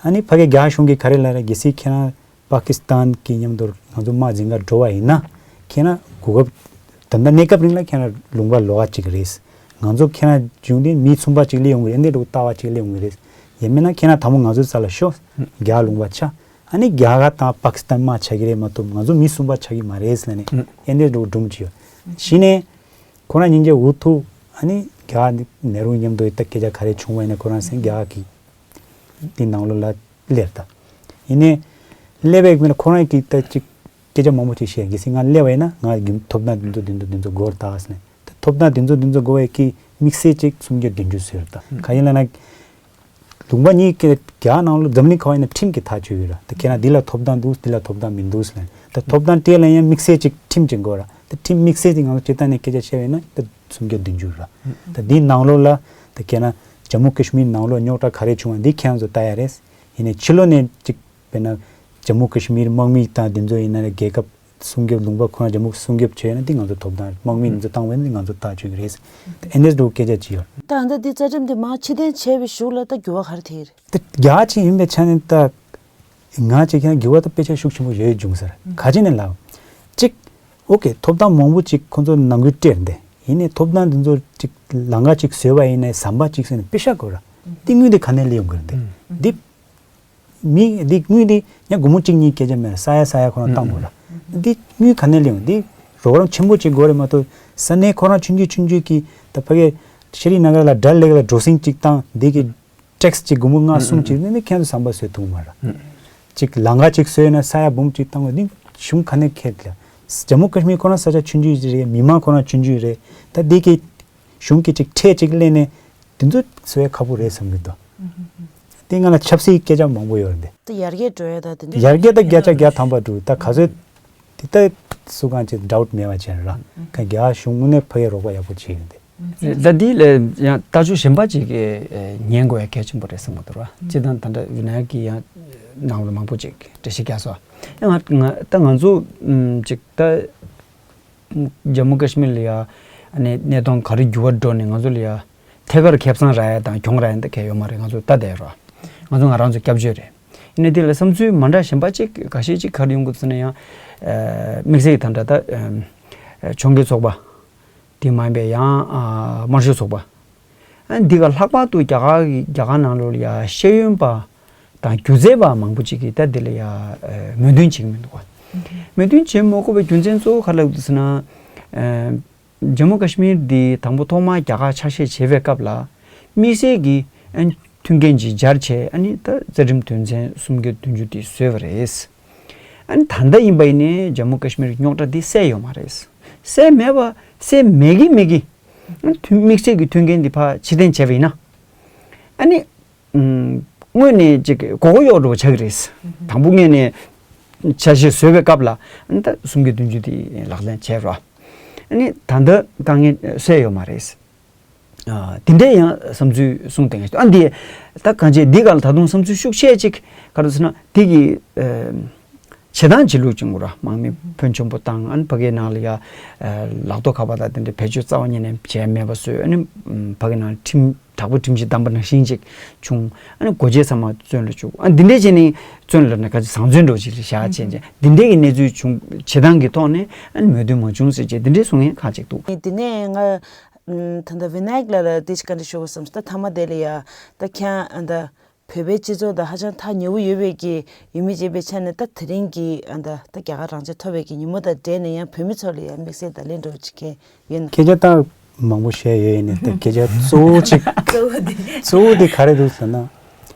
ཨ་ནི་ཕ་གི་རྒྱ་གཞུང་གིས་ག་རེ་ལབ་རེད། གལ་སྲིད་ཁྱེད་རང་པ་ཀི་སི་ཐན་གྱི་མཉམ་དུ་ང་ཚོ་དམག་འཛིང་ག་འགྲོ་བ་ཡིན་ན། ཁྱེད་རང་གོ་སྐབས་ད་ལྟ་གནས་སྐབས་རིང་ལ་ཁྱེད་རང་ལུང་པ་ལོགས་ཀ་ཅིག་རེད། ང་ཚོ་ཁྱེད་རང་བྱུང་དུས་མི་གསུམ་པ་ཅིག་སླེབས་ཡོང་གི་རེད། འདི་འདྲ་ལྟ་བ་ཅིག་སླེབས་ཡོང་གི་རེད། ཡིན་མིན་ན་ཁྱེད་རང་དང་པོ་ང་ཚོའི་རྩ་ལ་ཤོག་རྒྱ་ལུང་པ་ཆགས། ཨ་ནི་རྒྱ་གར་དང་པ་ཀི་སི་ཐན་དམག་ཆགས་ཀྱི་རེད་མ་གཏོགས་ང་ཚོ་མི་གསུམ་པ་ཆགས་ཀྱི་མ་རེད་ཟེར་ནས་ཨེ་འདྲས་འགྲོ་སྒྲུང་ཅིག་ཡོད། གཞི་ནས་ཁོ་རང་སྙིང་རྗེ་འུ་ཐུག་ཨ་ནི་རྒྱ་ནེ་རུ་མཉམ་དུ་ད་སྐད་ཆ་ག་རེ་བྱུང་བ་ཡིན་ན་ཁོ་རང་སེང་རྒྱ་གི་འདི་ནང་ལོགས་ལ་སླེབས་ད། ཡིན་ནའི་སླེབས་པའི་མིན་ན་ཁོ་རང་གིས་ད་ཅིག་སྐད་ཆ་མང་པོ་ཅིག་བཤད། གལ་སྲིད་ང་སླེབས་པ་ཡིན་ན་ང་གི་ཐོབ་ཐང་འདི་ཚོ་འདི་ཚོ་འདི་ཚོ་དགོས་ད་ཟེར་ནས། ད་ཐོབ་ཐང་འདི་ཚོ་འདི་ཚོ་དགོས་པའི་གི་དམིགས་བསལ་ཅིག་སུམ་བརྒྱ་བདུན་ཅུ་བཟོས་ད། ག་ཡིན་ལབ་ན། ལུང་པ་གཉིས་ཀྱི་རྒྱ་ནང་ལ་འཛམ་གླིང་ཁ་བ་ཡིན་ན་ཁྲིམས་ཀྱིས་ཐག་གཅོད་ཡོད་ར། ད་ཁྱེད་རང་འདི་ལ་ཐོབ་ཐང་འདུག་འདི་ལ་ཐོབ་ཐང་མི་འདུག་ཟེར་ནས། ད་ཐོབ་ཐང་སྤྲད་ལ་ཡང་དམིགས་བསལ་ཅིག་ཁྲིམས་ཅིག་དགོས་ར། ད་ཁྲིམས་དམིགས་བསལ་དེ་ང་ཚོ་སྤྱིར་བཏང་ནས་སྐད་ཆ་བཤད་པ་ཡིན་ན་ད་སུམ་བརྒྱ་བདུན་ཅུ་ར། ད་འདིའི་ནང་ལོགས་ལ་ད་ཁྱེད་རང་ཇམ་མུ་ཀ་ཤི་མིར་ནང་ལོགས་རྙོག་དྲ་ག་རེ་བྱུང་བ་འདི་ཁྱེད་རང་ཚོ་ལྟ་ཡ་རེད། ཡིན་ནའི་ཕྱི་ལོགས་ནས་ཅིག་དཔེར་ན་ཇམ་མུ་ཀ་ཤི་མིར་དམག་མི་དང་འདི་ཚོ་ཡིན་ན་རེད། རྒྱལ་ཁབ་སྲུང་སྐྱོབ་ལུང་པ་ཁོ་རང་ཇམ་མུ་སྲུང་སྐྱོབ་བྱས་ན་འདི་ང་ཚོ་ཐོབ་ཐང་། དམག་མི་འདི་ཚོ་བཏང་བས་ན་འདི་ང་ཚོ་ཐག་གཅོད་ཀྱི་རེད། ཨེ་འདྲས་འགྲོ་སྐད་ཆ་ཅིག་ཡོད། ད་ཨ་ད་འདི་རྩ་ཁྲིམས་དེ་མར་ཕྱིར་འཐེན་བྱས་པའི་གཞུག་ལ་ད་འགྱུར་བ་ག་རེ་ཐེབས་རེད། ད་རྒྱ་ཆེ་ཡིན་པའི་ཆ་ནས་ད་ང་ཅིག་ཀྱང་འགྱུར་བ་ད་དཔེ་ཆ་ཤུགས་ཆེན་པོ་ཡོད་བྱུང་ཟེར། ག་ཅི་ནས་ལབ། གཅིག་ཨོ་ཀེ་ཐོབ་ཐང་མང་པོ་ཅིག་ཁོ་ཚོ་ནང་ཁུལ་སྤྲད་འདི། ཡིན་ནའི་ཐོབ་ཐང་འདི་ཚོ་ཅིག་ལམ་ཁ་ཅིག་བཟོས་པ་ཡིན་ནའི་ཟམ་པ་ཅིག་བཟོས་ནས་པེ་ཤག་དགོས་ར། འདི་དངུལ་འདི་ག་ནས་སླེབས་ཡོང་གི་རེད་འདི། འདི་མི་འདི་དངུལ་འདི་ཡང་སྒོར་མོ་གཅིག་གཉིས་སྐད་ཆ་མེད་ར། ས་ཡ་ས་ཡ་ཁོ་རང་བཏང་དགོས་ར། འདི་དངུལ་ག་ནས་སླེབས་ཡོང་འདི། རོགས་རམ་ཆེན་པོ་ཅིག་དགོས་རེད་མ་གཏོགས་ས་གནས་ཁོ་རང་ཆུང་ཆུང་ཆུང་ཆུང་གི་ད་ཕ་གི་ཤྲི་ནགར་ལ་ཌལ་ལེག་ལ་འགྲོ་སོང་ཅིག་བཏང་འདི་གི་ཊེག་སི་ཅིག་སྒོར་མོ་ལྔ་གསུམ་ཅིག་ནི་ནི་ཁྱེད་ཚོ་ཟམ་པ་བཟོས་ཐུབ་མ་ར། ཅིག་ལམ་ཁ་ཅིག་བཟོས་ན་ས་ཡ་འབུམ་ཅིག་བཏང་བ་ནི་གཞུང་ག་ནས་ཁེལ་ལ། ཇམ་མུ་ཀ་ཤི་མིར་ཁོ་རང་ས་ཆ་ཆུང་ཆུང་ཅིག་རེད། མི་མང་ཁོ་རང་ཆུང་ཆུང་རེད། ད་འདི་གི་གཞུང་གི་ཅིག་ཁྲལ་ཅིག་ལེན་ནས་འདི་ཚོ་བཟོ་ཡ་ཁག་པོ་རེད་བསམ་གི་འདུག་དེ་ང་ལ་ཆབ་སྲིད་སྐད་ཆ་མང་པོ་ཡོད་རེད། ད་ཡར་རྒྱས་འགྲོ་ཡ་ད་དེ་འདྲ་ཡར་རྒྱས་ད་བརྒྱ་ཆ་བརྒྱ་ཐམ་པ་འགྲོ་ད་ག་ཚོད། དེ་ལྟ་སུ་གང་ཅིག་ཌའུཊ་མེད་པ་བྱས་ར། ཁ་རྒྱ་གཞུང་དངོས་གནས་ཕ་གིར་རོགས་པ་ཡག་པོ་བྱེད་ཡོད་དེ། ད་འདི་ལས་ཡང་ལྟ་ཕྱོགས་གཞན་པ་ཅིག་གིས་ཉན་དགོས་ཡ་གལ་ཆེན་པོ་རེད་བསམ་གྱི་འདུག་ར། སྤྱིར་བཏང་ད་ལྟ་ཝི་ན་ཡག་གི་ཡང་ནང་ལ་མང་པོ་ཅིག་འགྲེལ་བཤད་རྒྱག་སོང་། ཡང་ང་ད་ང་ཚོ་ཅིག་ད་ཇམ་མུ་ཀ་ཤི་མིར་ལ་ཡ་ཨ་ནི་གནས་སྟངས་ག་རེ་འགྱུར་བ་འགྲོ་ནས་ང་ཚོ་ལ་ཡ་ཐད་ཀར་ཁེ་བཟང་རག་ཡ་དང་གྱོང་རག་ཡ་འདི་གས་ཡོད་མ་རེད། ང་ཚོ་ལྟ་བསྡད་རོགས། ང་ཚོ་ང་རང་ཚོ་སྐྱབས་བཅོལ་རེད། ཡིན་ནའི་དེ་ལ་བསམ་ཚུལ་མ་འདྲ་གཞན་པ་གཅིག་འགའ་ཤས་གཅིག་ག་རེ་ཡོང་གི་འདུག་ཟེར་ན་ཡང་། དམིགས་བསལ་གྱི་ད་ལྟ་ད་གྱོང་གུན་ཚོགས་པ་དེ་མ་ཡིན་པའི་ཡང་དམར་ཤོག་ཚོགས་པ། འདི་ག་ལྷག་པར་དུ་རྒྱ་གར་གྱི་རྒྱ་གར་ནང་ལོགས་ལ་ཡ་ཤེས་ཡོན་པ་དང་སྒྱུ་རྩལ་པ་མང་པོ་ཅིག་གིས་ད་འདི་ལ་ཡ་མོས་མཐུན་བྱེད་ཀྱི་མི་འདུག་ག་མོས་མཐུན་བྱེད་མ་དགོས་པའི་རྒྱུ་མཚན་གཙོ་བོ་ག་རེ་ལབ་འདུག་ཟེར་ན། ཇམ་མུ་ཀ་ཤི་མིར་འདི་དང་པོ་ཐོག་མར་རྒྱ་གར་ཆ་ཤས་བྱེད་པའི་སྐབས་ལ་དམིགས་བསལ་གྱི་ཨ་ནི་མཐུན་རྐྱེན་ཅིག་སྦྱར་བྱས་ཨ་ནི་ད་རྩ་ཁྲིམས་དོན་ཚན་སུམ་བརྒྱ་བདུན་ཅུ་འདི་བཟོས་པ་རེད། ཨ་ནི་ད་ལྟ་ཡིན་པ་ཡིན་ནའི་ཇམ་མུ་ཀ་ཤི་མིར་རྙོག་དྲ་འདི་སེལ་ཡོད་མ་རེད། སེལ་མེད་པ་སེལ་མེད་ཀྱི་མེད་ཀྱི། ཨ་ནི་དམིགས་བསལ་གྱི་མཐུན་རྐྱེན་འདི་ཕར་ཕྱིར་འཐེན་བྱས་པ་ཡིན་ན། ཨ་ནི། ཨུམ། དངོས་ནས་ཅིག་མགོ་སྐོར་གཡོག་འགྲོ་བ་ཆགས་ཀྱི་རེད། དང་པོ་ངོས་ནས་འཆར་གཞི་བཟོས་པའི་སྐབས་ལ་ཨ་ནི་ད་གསུམ་བརྒྱ་བདུན་ཅུ་དེ་ལག་ལེན་བྱས་རོགས། ཨ་ནི་ད་ལྟ་དཀའ་ངལ་སེལ་ཡོད་མ་རེད། ཨ། དེ་འདྲའི་ཡང་བསམ་ཚུལ་གསུངས་བསྡད་མཁན་ཞིག་ཨ་འདི་ད་གང་བྱས་འདི་ག་ལ་ད་དུང་བསམ་ཚུལ་ཤུགས་ཆེ་ཅིག་ག་རེ་ཟེར་ན་འདི་གི་ཨ། བྱེད་སྟངས་བྱེད་ལུགས་ཅིག་འགོ་ར་དམག་མི་ཕོན་ཆེན་པོ་བཏང་ཨ་ནི་ཕ་གིའི་ནང་ལ་ཡ་ཨ། ལག་ཐོག་ཁ་པར་དང་དེ་འདྲའི་བེད་སྤྱོད་རྩ་བ་ཉིད་ནས་བྱས་མེད་པ་བཟོས་ཨ་ནི་ཕ་གིའི་ནང་ཁྲིམས་དྲག་པོ་ཁྲིམས་གཞི་བསྡམས་པ་ནང་བཞིན་ཅིག་བྱུང་ཨ་ནི་སྒོ་འབྱེད་ཚང་མ་བཙོན་ལ་བཅུག་ཨ་འདི་འདྲའི་བྱས་ནས་བཙོན་ལ་ནི་ག་ཚོད་བཟང་བཙོན་འགྲོ་ཅིག་ལ་བཞག་བྱས་བྱས་འདི་འདྲའི་གི་གནས་ཚུལ་བྱུང་བྱེད་སྟངས་ཀྱི་ཐོག་ནས་ཨ་ནི་མོས་མཐུན་མ་བྱུང་ཟེར་བྱས་འདི་འདྲའི་གསུང་མཁན་ཁག་ཅིག་འདུག་ཨ་ནི་དེ་ནས་ང་ད་ལྟ་བི་ནཱ་ཡིག་ལགས་ལ་དེ་ཞིག་བཀའ་འདྲི་ཞུ་དགོས་བསམ་སོང་། ད་མཐའ་མ་དེ་ལ་ཡ་ད་ཁྱེད་ཨ་ད། བོད་པའི་སྤྱི་ཚོགས་དང་ཧ་ཅང་ཐག་ཉེ་བོ་ཡོད་པའི་གི་ཡུལ་མི་བྱས་པའི་ཆ་ནས་ད་དེ་རིང་གི་ཨ་ད་ད་རྒྱ་གར་རང་བཙན་ཐོབ་པའི་གི་ཉིན་མོ་དང་འབྲེལ་ནས་ཡང་བོད་མི་ཚོ་ལ་ཡང་དམིགས་བསལ་བརྡ་ལན་འདྲ་བོ་ཅིག་གལ་ཡོད་ན། སྐད་ཆ་ད་མང་པོ་བཤད་ཡོད་ཡིན་ནའི་ད་སྐད་ཆ་གཙོ་བོ་གཅིག་གཙོ་བོ་དེ་གཙོ་བོ་དེ་ག་རེ་འདུག་ཟེར་ན།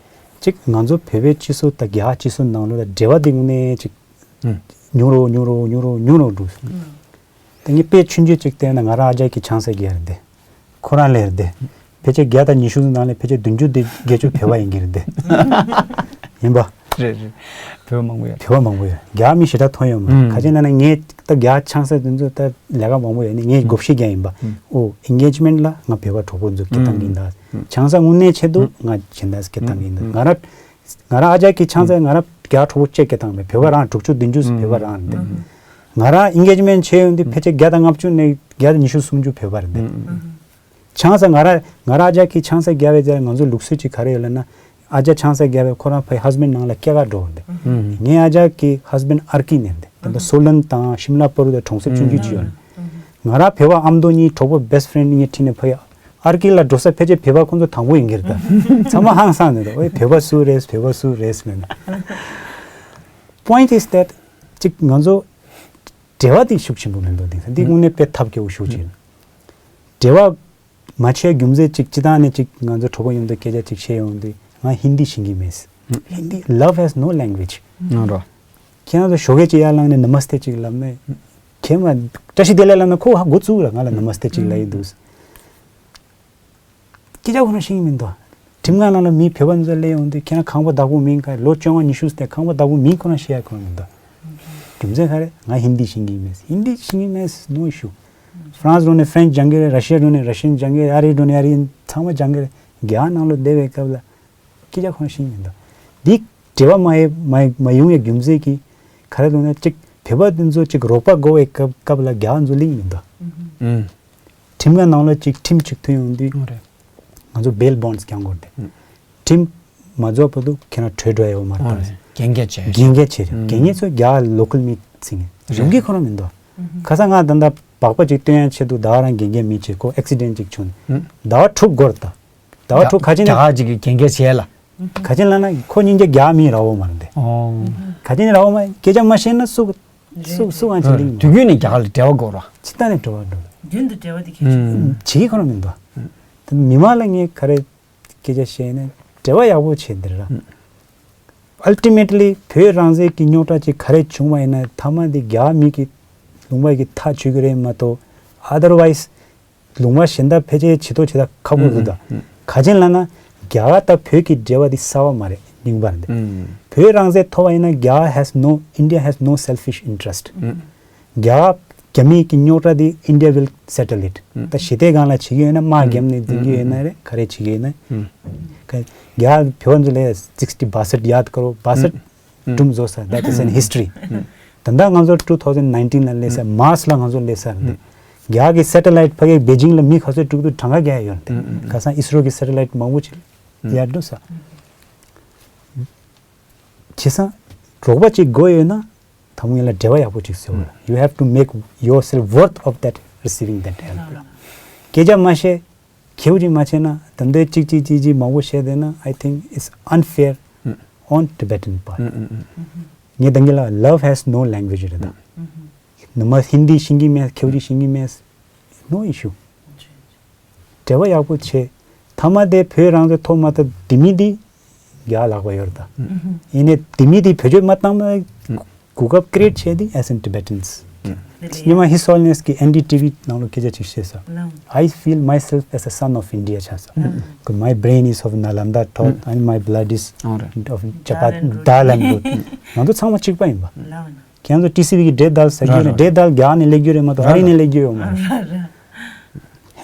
གཅིག་ང་ཚོ་བོད་པའི་སྤྱི་ཚོགས་དང་རྒྱ་གར་སྤྱི་ཚོགས་ནང་ལོགས་ལ་འབྲེལ་བ་དེ་དངོས་གནས་གཅིག་ཨུ། ཉུང་རུ་ཉུང་རུ་ཉུང་རུ་ཉུང་རུ་འགྲོ་སོང་། ཨུ། དེ་ངས་དཔེ་ཆུང་ཆུང་ཅིག་བསྟན་ན་ང་རང་ཨ་ཅག་གི་ཆང་ས་རྒྱག་རེད་དེ། ཁོ་རང་ལས་རེད་དེ། ཕལ་ཆེར་བརྒྱ་དང་ཉི་ཤུ་ནང་ལས་ཕལ་ཆེར་བདུན་ཅུ་དེ་བརྒྱད་ཅུ་བོད་པ་ཡིན་གྱི་རེད་དེ། ཡིན་པ། རེད་རེད། བོད་པ་མང་པོ་ཡོད། བོད་པ་མང་པོ་ཡོད། རྒྱ་མི་ཞེ་དྲག་ཐོན་ཡོད་མ་རེད། ཨུམ། ག་ཅི་ན་ན་ངས་ད་རྒྱ་ཆང་ས་དེ་ཚོ་ད་ལས་ཀ་མང་པོ་ཡོད་ནི་ངས་ཨུམ། བགོ་བཤའ་རྒྱག་ཡིན་པ། ཨུམ། ཨོ་ཨེན་གེཇ་མེན་ཊི་ལ་ང་བོད་པ་གྲོགས་པོ་ཚོ་སྐད་བཏང་གི་ཡིན་ད། ཨུམ། ཆང་ས་དངོས་གནས་ཆེད་དུ་ཨུམ། ང་སྦྱིན་བདག་སྐད་བཏང་གི་ཡིན་ད། ང་ར། ང་རང་ཨ་ཅག་གི་ཆང་ས་ང་རང་རྒྱ་གྲོགས་པོ་གཅིག་སྐད་བཏང་མེད། བོད་པ་རང་དྲུག་ཅུ་བདུན་ཅུ་བོད་པ་རང་རེད། ང་རང་ཨིན་གེཇ་མེན་ཊི་བྱས་ཡོང་དུས་ཕལ་ཆེར་བརྒྱ་དང་ལྔ་བཅུ་ནས་བརྒྱ་དང་ཉི་ཤུ་སུམ་ཅུ་བོད་པ་རེད། ཆང་ས་ང་རང་ང་རང་ཨ་ཅག་གི་ཆང་ས་བརྒྱབ་པའི་རྗེས་ང་ཚོ་ལུགས་སྲོལ་གཅིག་ག་རེ་ཡོད་ལབ་ན། ཨ་ཅག་ཆང་ས་བརྒྱབ་པའི་ཁོ་རང་ཕའི་ཧས་བྷེན་ཌི་ནང་ལ་སྐྱེལ་ག་འགྲོ་འདི། ངའི་ཨ་ཅག་གི་ཧས་བྷེན་ཌི་ཨར་ཀི་ནས་འདི་ད་ལྟ་སོ་ལན་དང་ཤིམ་ལ་པར་དང་གྲོང་གསེབ་ཆུང་ཆུང་ཅིག་ཡོད། ང་རང་བོད་པ་ཨ་མདོ་གཉིས་གྲོགས་པོ་བྷེ་སི་ཊི་ཕ་རེན་ཌི་གཉིས་ཁྲིད་ནས་ཕའི་ཨར་ཀི་ལ་འགྲོ་ས་ཕལ་ཆེར་བོད་པ་ཁོང་ཚོ་དང་པོ་ཡིན་གྱི་རེད་ད། ཚང་མ་ཧང་སངས་ནས་འདུག་ཨོའི་བོད་པ་སུ་རེད་བོད་པ་སུ་རེད་ལབ་ནས། Point is that གཅིག་ང་ཚོ་འབྲེལ་བ་དེ་ཤུགས་ཆེན་པོ་མི་འདུག་དེང་སང་འདི་དངོས་གནས་དཔེ་ཐབས་སྐྱོ་བོ་ཤུགས་ཆེ། འབྲེལ་བ་མ་བྱས་རྒྱུ་མཚན་གཅིག་སྤྱི་བཏང་ནས་གཅིག་ང་ཚོ་གྲོགས་པོ་མཉམ་དུ་སྐད་ཆ་གཅིག་བཤད་ཡོང་དུས་ང་ཧིན་དི་ཤེས་ཀྱི་མེད། ཧིན་དི། Love has no language. ང་རོ། ཁྱེད་རང་ཚོ་ཞོགས་ཀས་ཅིག་ཡར་ལངས་ནས་ན་མ་སྟེ་ཅིག་ལབ་ནས། ཁྱེད་མ་བཀྲ་ཤིས་བདེ་ལེགས་ལབ་ན་ཁོ་ཧ་གོ་བཅུག་ར་ང་ལ་ན་མ་སྟེ་ཅིག་ལབ་ཡི་འདུག་སྐད་ཆ་ཁོ་རང་ཤེས་ཀྱི་མི་འདུག་ཁྲིམས་ཁང་ནང་ལ་མི་བོད་པ་ཚོ་སླེབས་ཡོང་དུས་ཁྱེད་རང་ཁང་པ་བདག་པོ་མིན་ག་ལོ་བཅོ་ལྔ་ཉི་ཤུ་སྟེ་ཁང་པ་བདག་པོ་མིན་ཁོ་རང་ཤེས་ཡ་ཁོ་རང་མི་འདུག་རྒྱུ་མཚན་ག་རེ་ང་ཧིན་དི་ཤེས་ཀྱི་མེད། ཧིན་དི་ཤེས་ཀྱི་མེད། No issue. ཧྥ་རན་སི་འགྲོ་ནས་ཧྥ་རན་སི་སྦྱང་གི་རེད། ར་ཤི་ཡ་འགྲོ་ནས་ར་ཤི་ཡན་སྦྱང་གི་རེད། ཨ་རི་འགྲོ་ནས་ཨ་རི་ཡན་ཚང་མ་སྦྱང་གི་རེད། རྒྱ་གར་ནང་ལ་བསྡད་པའི་སྐབས་ལ་སྐད་ཆ་ཁོ་རང་ཤེས་ཀྱི་མི་འདུག་འདི་འབྲེལ་བ་མ་ཡོང་མ་མ་ཡོང་བའི་རྒྱུ་མཚན་གྱིས་ག་རེ་འདུག་ན་གཅིག་བོད་པ་འདི་ཚོ་གཅིག་རོགས་པ་དགོས་པའི་སྐབས་སྐབས་ལ་རྒྱ་གར་ཚོ་གླེང་མི་འདུག་ཁྲིམས་ཁང་ནང་ལ་གཅིག་ཁྲིམས་གཅིག་ཐོན་ཡོང་དུས་ང་ཚོ་bail bonds་རྒྱག་དགོས་རེད། ཁྲིམས་མ་རྫོགས་བར་དུ་ཁྱེད་རང་བྲོས་འགྲོ་ཡ་ཡོད་མ་རེད། རྒན་རྒྱ་ཆེ། རྒན་རྒྱ་ཆེ་རེད། རྒན་རྒྱ་ཚོ་རྒྱ་local་མི་ཚིག་ངེ་རེད། རང་གི་ཁོ་རང་མི་འདུག་ཁ་སང་ང་ད་ལྟ་སྦག་པ་གཅིག་སྟོན་ཡ་ཆེད་དུ་ཟླ་བ་རང་རྒན་རྒྱ་མི་གཅིག་ཁོ་accident་གཅིག་བྱུང་། ཟླ་བ་དྲུག་འགོར་ད། ཟླ་བ་དྲུག་ག་ཅི་ནས་རྒྱ་གར་གཅིག་གི་རྒན་རྒྱ་ཆེ་ལ། ག་ཅི་ལབ་ན་ཁོ་སྙིང་རྗེ་རྒྱ་མི་ར་བོ་མ་རེད་དེ། ཨོ། ག་ཅི་ནས་ར་བོ་མ་སྐད་ཆ་མ་ཤེས་ན་སུ་སུ་སུ་གང་ཅི་ལིང་། དུས་རྒྱུན་ནས་རྒྱ་གར་ལ་འབྲེལ་བ་དགོས་ར། ཅི་ལྟ་ནས་འབྲེལ་བ་འགྲོ། རྒྱུན་དུ་འབྲེལ་བ་དེ་གལ་ཆེ། བྱེད་ཀྱི་ཁོ་རང་མི་འདུག་དེ་མི་མང་ལ་ངས་ག་རེ་སྐད་ཆ་བཤད་ན་འབྲེལ་བ་ཡག་པོ་བྱེད་འདིར་ར། Ultimately་བོད་རང་བཙན་གྱི་རྙོག་དྲ་ཅིག་ག་རེ་བྱུང་བ་ཡིན་ན་མཐའ་མ་དེ་རྒྱ་མི་གི་ལུང་པ་གི་ཐག་ཆོད་ཀྱི་རེད་མ་གཏོགས། Otherwise་ལུང་པ་གཞན་དག་ཕལ་ཆེར་བྱེད་ཐོག་བྱེད་ཐག་ཁག་པོ་འདུག་ད། ག་ཅི་ལབ་ན་རྒྱ་གར་དང་བོད་ཀྱི་འབྲེལ་བ་དེ་གསར་པ་མ་རེད། རྙིང་པ་རེད་དེ། བོད་རང་བཙན་ཐོབ་པ་ཡིན་ན་རྒྱ་has no India has no selfish interest. རྒྱ་རྒྱ་མི་གི་རྙོག་དྲ་དེ་India will settle it. ད་ཞི་བདེ་སྒང་ལ་བྱེད་ཀྱི་ཡོད་ན་དམག་བརྒྱབ་ནས་འཛིང་གི་ཡོད་ན་རེད་ག་རེ་བྱེད་ཀྱི་ཡོད་ན། རྒྱ་བོད་ཚོ་ལས་sixty baasat yaad karo, baasat དུམ་བཟོ་ས། That is an history. ད་ལྟ་ང་ཚོ་two thousand nineteen་ལ་སླེབས་ས་Mars་ལ་ང་ཚོ་སླེབས་ས་རེད། རྒྱ་གི་satellite་ཕ་གི་Beijing་ལ་མི་ག་ཚོད་དཀྲུག་དུས་གྲངས་ཀ་རྒྱག་ཡ་ཡོད་རེད། ཁ་སང་ISRO་གི་satellite་མང་པོ་ཅིག་ཡར་འགྲོ་ས། བྱས་ཙང་རོགས་པ་ཅིག་དགོས་ཡོད་ན་དང་པོ་ཡིན་ལ་འབྲེལ་བ་ཡག་པོ་ཅིག་བཟོ་དགོས། You have to make yourself worth of that, receiving that help. སྐད་ཆ་མ་བཤད། ཁྱེའུ་ཅིག་མ་བྱས་ན་ད་འདོད་ཅིག་ཅིག་ཅིག་ཅིག་མང་པོ་བཤད་བསྡད་ན། I think it's unfair on Tibetan part. ངས་ད་གིན་ལ་love has no language་རེད་ད། ནུ་མ་ཧིན་དི་ཤེས་ཀྱི་མེད། ཁྱེའུ་ཅིག་ཤེས་ཀྱི་མེད། No issue. འབྲེལ་བ་ཡག་པོ་བྱེད། མཐའ་མ་དེ་བོད་རང་བཙན་ཐོབ་མ་ཐོབ་དེ་མི་དེ་རྒྱ་ལག་པ་ཡོད་རེད་ད། ཡིན་ནའི་དེ་མི་དེ་བེད་སྤྱོད་མ་བཏང་ན། གོ་སྐབས་ཀི་རི་ཨེཊ་བྱས་ཏེ་as in Tibetans། ཉི་མ་His Holiness གི་ཨེན་ཌི་ཊི་ཝི་ནང་ལོགས་སྐད་ཆ་ཅིག་བཤད་སོང་། I feel myself as a son of India ཆགས་སོང་། My brain is of Nalanda thought and my blood is of Japan, Dal and Root. ང་ཚོ་ཚང་མ་གཅིག་པ་ཡིན་པ། ཁྱེད་ཚོ་ཊི་སི་ཝི་གི་འབྲས་དལ་ཟ་རྒྱུ་རེད། འབྲས་དལ་རྒྱ་ནས་སླེབས་རྒྱུ་རེད་མ་གཏོགས་ཨ་རི་ནས་སླེབས་རྒྱུ་ཡོད་མ་རེད།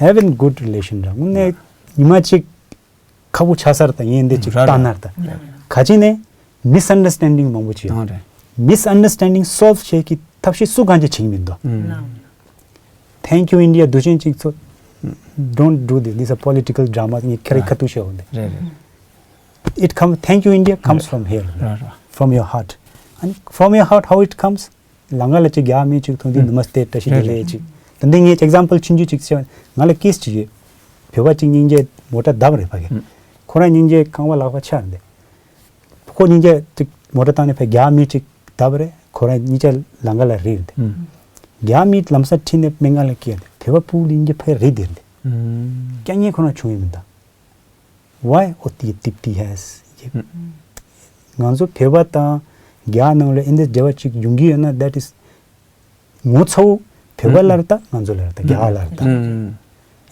Having good relation ར་དངོས་གནས་ཉི་མ་གཅིག་ཁ་བོ་ཆ་སར་དང་ཡིན་འདི་ཅིག་ར་ར་ལྟ་ནར་དང་ཁ་ཅིག་ནས་མི་སི་ཨན་ཌར་སི་ཊེན་ཌིང་མང་པོ་ཅིག་ཡོད་རེད། མི་སི་ཨན་ཌར་སི་ཊེན་ཌིང་སོལ་བ་བྱེད་ཀྱི་ཐབས་ཤེས་སུ་གང་ཅི་བྱེད་ཀྱི་མི་འདུག Thank you India དུ་ཅན་ཅིག་ཚོ། Don't do this. These are political dramas. ངས་ཁེ་རེ་ཁ་ཐུག་ཤོད་འོང་དེ། རེད་རེད། It comes, thank you India comes from here, ར་ར། From your heart. And from your heart, how it comes? ལང་ཀ་ལ་ཅིག་རྒྱ་མི་ཅིག་མཐོང་དུས་ནི་མ་སྟེ་བཀྲ་ཤིས་བདེ་ལེགས་ཅིག་ད་འདི་ངས་ཨེག་ཛམ་པལ་ཆུང་ཆུང་ཅིག་བྱས། ང་ལ་ཀེ་སི་ཅིག་ཡོད། བོད་པ་ཅིག་སྙིང་རྗེ་མོ་ཊ་བརྡབས་རེད་ཕ་གི། ཁོ་རང་སྙིང་རྗེ་ཁང་པ་ལག་པ་ཆག་འདི། ཁོ་སྙིང་རྗེ་ཅིག་མོ་ཊ་བཏང་ནས་ཕ་རྒྱ་མི་ཅིག་བརྡབས་རེད། ཁོ་རང་སྙིང་རྗེ་ལང་ཀ་ལ་རིལ་འདི། རྒྱ་མི་ལམ་སང་ཁྲིད་ནས་སྨན་ཁང་ལ་སྐྱེལ་འདི། བོད་པ་ཕྲུ་གུ་སྙིང་རྗེ་ཕ་རིལ་འདིར་འདི། སྐྱག་ཉེས་ཁོ་རང་བྱུང་ཡོད་མི་འདུག Why ཨོ་ཏི་ཏིབ་ཏི་ཧེས། ང་ཚོ་བོད་པ་དང་རྒྱ་ནང་ལ་ཨིན་དེ་འབྲེལ་བ་ཅིག་ཡོང་གི་ཡོད་ན་that is ངོ་ཚ་བོ་བོད་པ་ལ་རེད་ད། ང་ཚོ་ལ་རེད་ད། རྒྱ་གར་ལ་རེད་ད།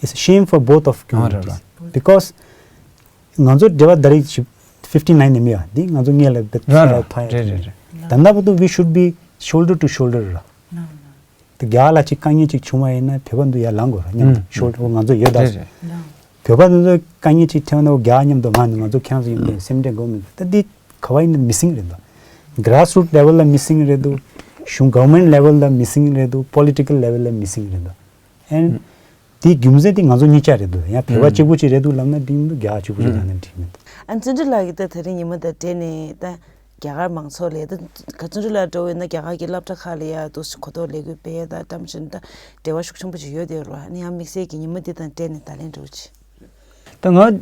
It's a shame for both of communities. Because ང་ཚོ་འབྲེལ་བ་ད་རེས་fifty nine ནས་མེད་པ་འདི་ང་ཚོ་སྔོན་ལ་རེད་རེད་རེད། ད་ལྟ་བར་དུ་we should be shoulder to shoulder ར། དེ་རྒྱ་ལ་ཅིག་དཀའ་ངལ་ཅིག་བྱུང་བ་ཡིན་ན་བོད་པ་འདི་ཡར་ལངས་དགོས་ར། མཉམ་དུ་ཤོར་འགྲོ་ང་ཚོ་ཡོད་ད། རེད་རེད། བོད་པ་འདི་ཚོ་དཀའ་ངལ་ཅིག་ཐེབས་ན་རྒྱ་མཉམ་དུ་ང་ནི་ང་ཚོ་ཁྱེད་ཚོ་ཡིན་པས་སེམས་ཁྲལ་དགོས་མི་འདུག་ད་འདི་ག་བ་ཡིན་ན་missing རེད་འདུག Grassroot level ལ་missing རེད་འདུག་གཞུང་government level ལ་missing རེད་འདུག Political level ལ་missing རེད་འདུག And དེའི་རྒྱུ་མཚན་དེ་ང་ཚོ་གཉིས་ཆ་རེད་འདུག་ཡང་བོད་པ་གཅིག་པུ་གཅིག་རེད་འདུག་ལབ་ན་འདི་མི་འདུག་རྒྱ་གཅིག་པུ་གཅིག་ལབ་ན་འགྲིག་མི་འདུག་ཨ་བརྩོན་འགྲུས་ལགས་ཀྱིས་ད་དེ་རིང་ཉི་མ་དང་འབྲེལ་ནས་ད་རྒྱ་གར་མང་ཚོགས་ལ་ད་ག་བརྩོན་འགྲུས་ལགས་འགྲོ་འོས་ན་རྒྱ་གར་གྱི་སློབ་གྲྭ་ཁག་ལ་ཡ་འདུག་སེ་གོ་རྟོགས་ལས་འགུལ་སྤེལ་ཡ་ད་བཀྲ་མ་ཤིས་ད་འབྲེལ་བ་ཤུགས་ཆེན་པོ་ཞིག་ཡོད་དེ་རུ་ཨ་ནི་ཡང་དམིགས་བསལ་གྱི་ཉི་མ་འདི་དང་འབྲེལ་ནས་ད་ལན་འགྲོ་ཅི། ད་ང་རྒྱ་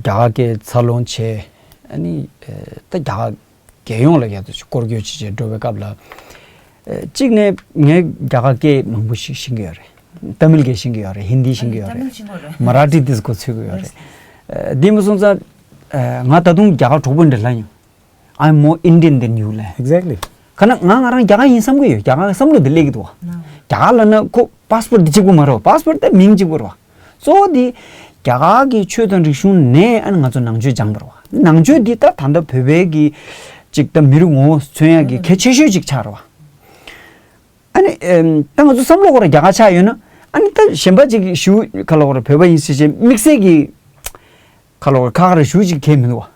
གར་སྐད་འཚར་ལོངས་བྱས་ཨ་ནི་ད་རྒྱ་གར་རྒྱལ་ཡོངས་ལ་ཡ་ད་སྐོར་སྐྱོད་བྱེད་བྱེད་འགྲོ་བའི་སྐབས་ལ། ཨེ་གཅིག་ནས་ངས་རྒྱ་གར་སྐད་མང་པོ་ཞིག་ཤེས་ཀྱི་ཡོད་རེད། ཏ་མིལ་སྐད་ཤེས་ཀྱི་ཡོད་རེད། ཧིན་དི་ཤེས་ཀྱི་ཡོད་རེད། ཏ་མིལ་ཤེས་ཀྱི་ཡོད་རེད། མ་ར་ཊི་དེ་ཚོ་གོ་ཚོད་ཀྱི་ཡོད་རེད། ཨེ་དེ་མ་སོང་ཙང་། ཨེ་ང་ད་དུང་རྒྱ་གར་གྲོགས་པོ་འདྲ་ལ་ཡོང་། I'm more Indian than you ལབ། Exactly. ག་ན་ང་ང་རང་རྒྱ་གར་ཡིན་བསམ་གྱི་ཡོད། རྒྱ་གར་བསམ་བློ་དེ་སླེབས་ཀྱི་འདུག་བ། རྒྱ་གར་ལབ་ན་ཁོ་པཱ་སི་པོར་ཊི་དེ་གཅིག་པུ་མ་རེད་བ། པཱ་སི་པོར་ཊི་དེ་མིང་གཅིག་པུ་རེད་བ། གཙོ་བོ་དེ་རྒྱ་གར་གྱི་ཆོས་དང་རིག་གཞུང་ནས་ཨ་ནི་ང་ཚོ་ནང་ཆོས་སྦྱངས་པ་རེད་བ། ནང་ཆོས་འདི་ད་ད་ལྟ་བོད་པའི་གི་ཅིག་ད་མི་རིགས་ངོ་བོ་མཚོན་ཡག་གི་གལ་ཆེ་ཤོས་ཅིག་ཆགས་རེད་བ། ཨ་ནི་ཨེམ་ད་ང་ཚོ་བསམ་བློ་སྐོར་རྒྱ་གར་ཆགས་ཡོད་ན་ཨ་ནི་ད་གཞན་པ་ཅིག་ཞུ་ཁ་ལོ་སྐོར་བོད་པ་ཡིན་ཟེར་བྱས་དམིགས་བསལ་གྱི་ཁ་ལོ་སྐོར་ཁ་ཁ་རེ་ཞུ་ཅིག་གལ་མི་འདུག་བ།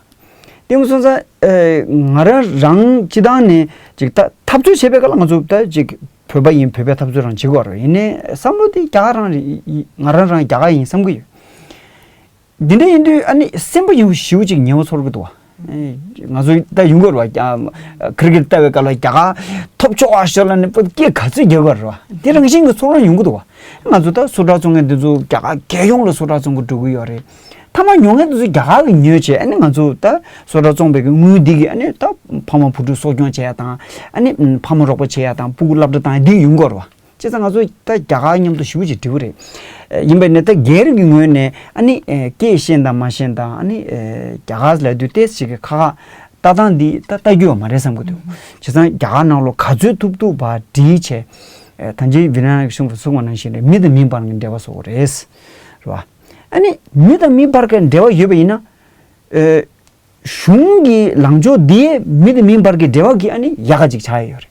དེ་མ་སོང་ཙང་ཨེ་ང་རང་རང་སྤྱི་བཏང་ནས་ཅིག་ད་འཐབ་རྩོད་བྱེད་པའི་སྐབས་ལ་ང་ཚོ་ད་ཅིག་བོད་པ་ཡིན་བོད་པའི་འཐབ་རྩོད་རང་བྱེད་དགོས་རེད། ཡིན་ནའི་བསམ་བློ་དེ་རྒྱ་གར་རང་རེད། ང་རང་རང་རྒྱ་གར་ཡིན་བསམ་གྱི་ཡོད། འདི་འདྲ་ཡིན་དུས་ཨ་ནི་སེམས་པ་ཡོང་ཞིའུ་ཅིག་ཉེ་བོ་ཚོར་གི་འདུག་བ། ང་ཚོ་ད་ཡོང་གི་རེད་བ། ཀི་རི་ཀེ་ཊི་ལྟ་བའི་སྐབས་ལ་རྒྱ་གར་ཐོབ་ཆོག་ཨ་ཤོད་ལ་ནི་པ་སྐད་ག་ཚོད་རྒྱག་གི་རེད་བ། དེ་རང་བཞིན་གྱི་ཚོར་བ་ཡོང་གི་འདུག་བ། ང་ཚོ་ད་སུ་ཊར་བཙོང་མཁན་འདི་ཚོ་རྒྱ་གར་རྒྱལ་ཡོངས་ལ་སུ་ཊར་བཙོང་གི་འགྲོ་གི་ཡོད་རེད། ཐ་མག་ཉོ་མཁན་འདི་ཚོ་རྒྱ་གར་གི་ཉོས་བྱས་ཨ་ནི་ང་ཚོ་ད་སུ་ཊར་བཙོང་པའི་གི་དངུལ་འདི་གི་ཨ་ནི་ད་ཕ་མ་བུ་ཕྲུག་གསོ་སྐྱོང་བྱེད་ཡ་དང་ཨ་ནི་ཕ་མ་རོགས་པ་བྱེད་ཡ་དང་ཕྲུ་གུ་སློབ་གྲྭ་བཏང་ཡ་འདི་ཡོང་གི་རེད་བ། བྱས་ཙང་ང་ཚོ་ད་རྒྱ་གར་མཉམ་དུ་ཞེ་པོ་ཅིག་འབྲེལ་བ་རེད། ཡིན་པས་ནས་ད་སྒེར་གྱི་ངོས་ནས་ཨ་ནི་སྐད་ཤེས་དང་མ་ཤེས་དང་ཨ་ནི་རྒྱ་གར་ལབ་དུས་ཏོག་ཙམ་ཅིག་གི་ཁག་ཁག་ལྟ་སྟངས་འདི་ད་ལྟ་རྒྱུ་ཡོད་མ་རེད་བསམ་གྱི་འདུག་བྱས་ཙང་རྒྱ་གར་ནང་ལོགས་ག་ཚོད་ཐུབ་ཐུབ་བ་འདྲིས་བྱས། ད་ཅི་བི་ན་ཡ་གི་གཞུང་གིས་གསུངས་པ་ནང་བཞིན་རེད། མི་དང་མི་བར་གྱི་འབྲེལ་བ་བཟོ་དགོས་རེད། རེད་བ། ཨ་ནི་མི་དང་མི་བར་གྱི་འབྲེལ་བ་ཡོད་པ་ཡིན་ན། གཞུང་གི་ལངས་ཕྱོགས་འདིས་མི་དང་མི་བར་གྱི་འབྲེལ་བ་གི་ཨ་ནི་ཡག་ག་ཅིག་ཆགས་ཡ་ཡོད་རེད།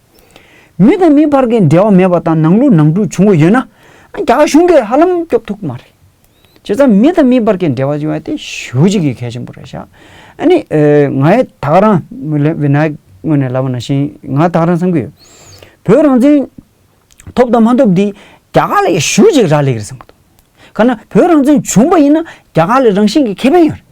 མི་དང་མི་བར་གྱི་འབྲེལ་བ་མེད་པ་དང་ནང་ལུགས་ནང་འཁྲུག་བྱུང་བ་ཡོད་ན་ཨ་རྒྱ་གར་གཞུང་གིས་ཧ་ལམ་སྐྱོབ་ཐུབ་ཀྱི་མ་རེད། བྱས་ཙང་མི་དང་མི་བར་གྱི་འབྲེལ་བ་བྱུང་བ་དེ་ཞེ་པོ་ཅིག་གི་གལ་ཆེན་པོ་རེད་ཤག་ཨ་ནི་ང་ཡི་ད་ག་རང་མི་ལེ་བི་ན་ཡ་ངོས་ནས་ལབ་པ་ནང་བཞིན་ང་ད་ག་རང་བསམ་གྱི་ཡོད། བོད་རང་བཙན་ཐོབ་དང་མ་ཐོབ་འདི་རྒྱ་གར་ལ་ཞེ་པོ་ཅིག་རག་ལས་ཀྱི་རེད་བསམ་གྱི་འདུག་ག་ན་བོད་རང་བཙན་བྱུང་བ་ཡིན་ན་རྒྱ་གར་ལ་རང་བཞིན་གྱི་ཁེ་ཕན་ཡོད་རེད།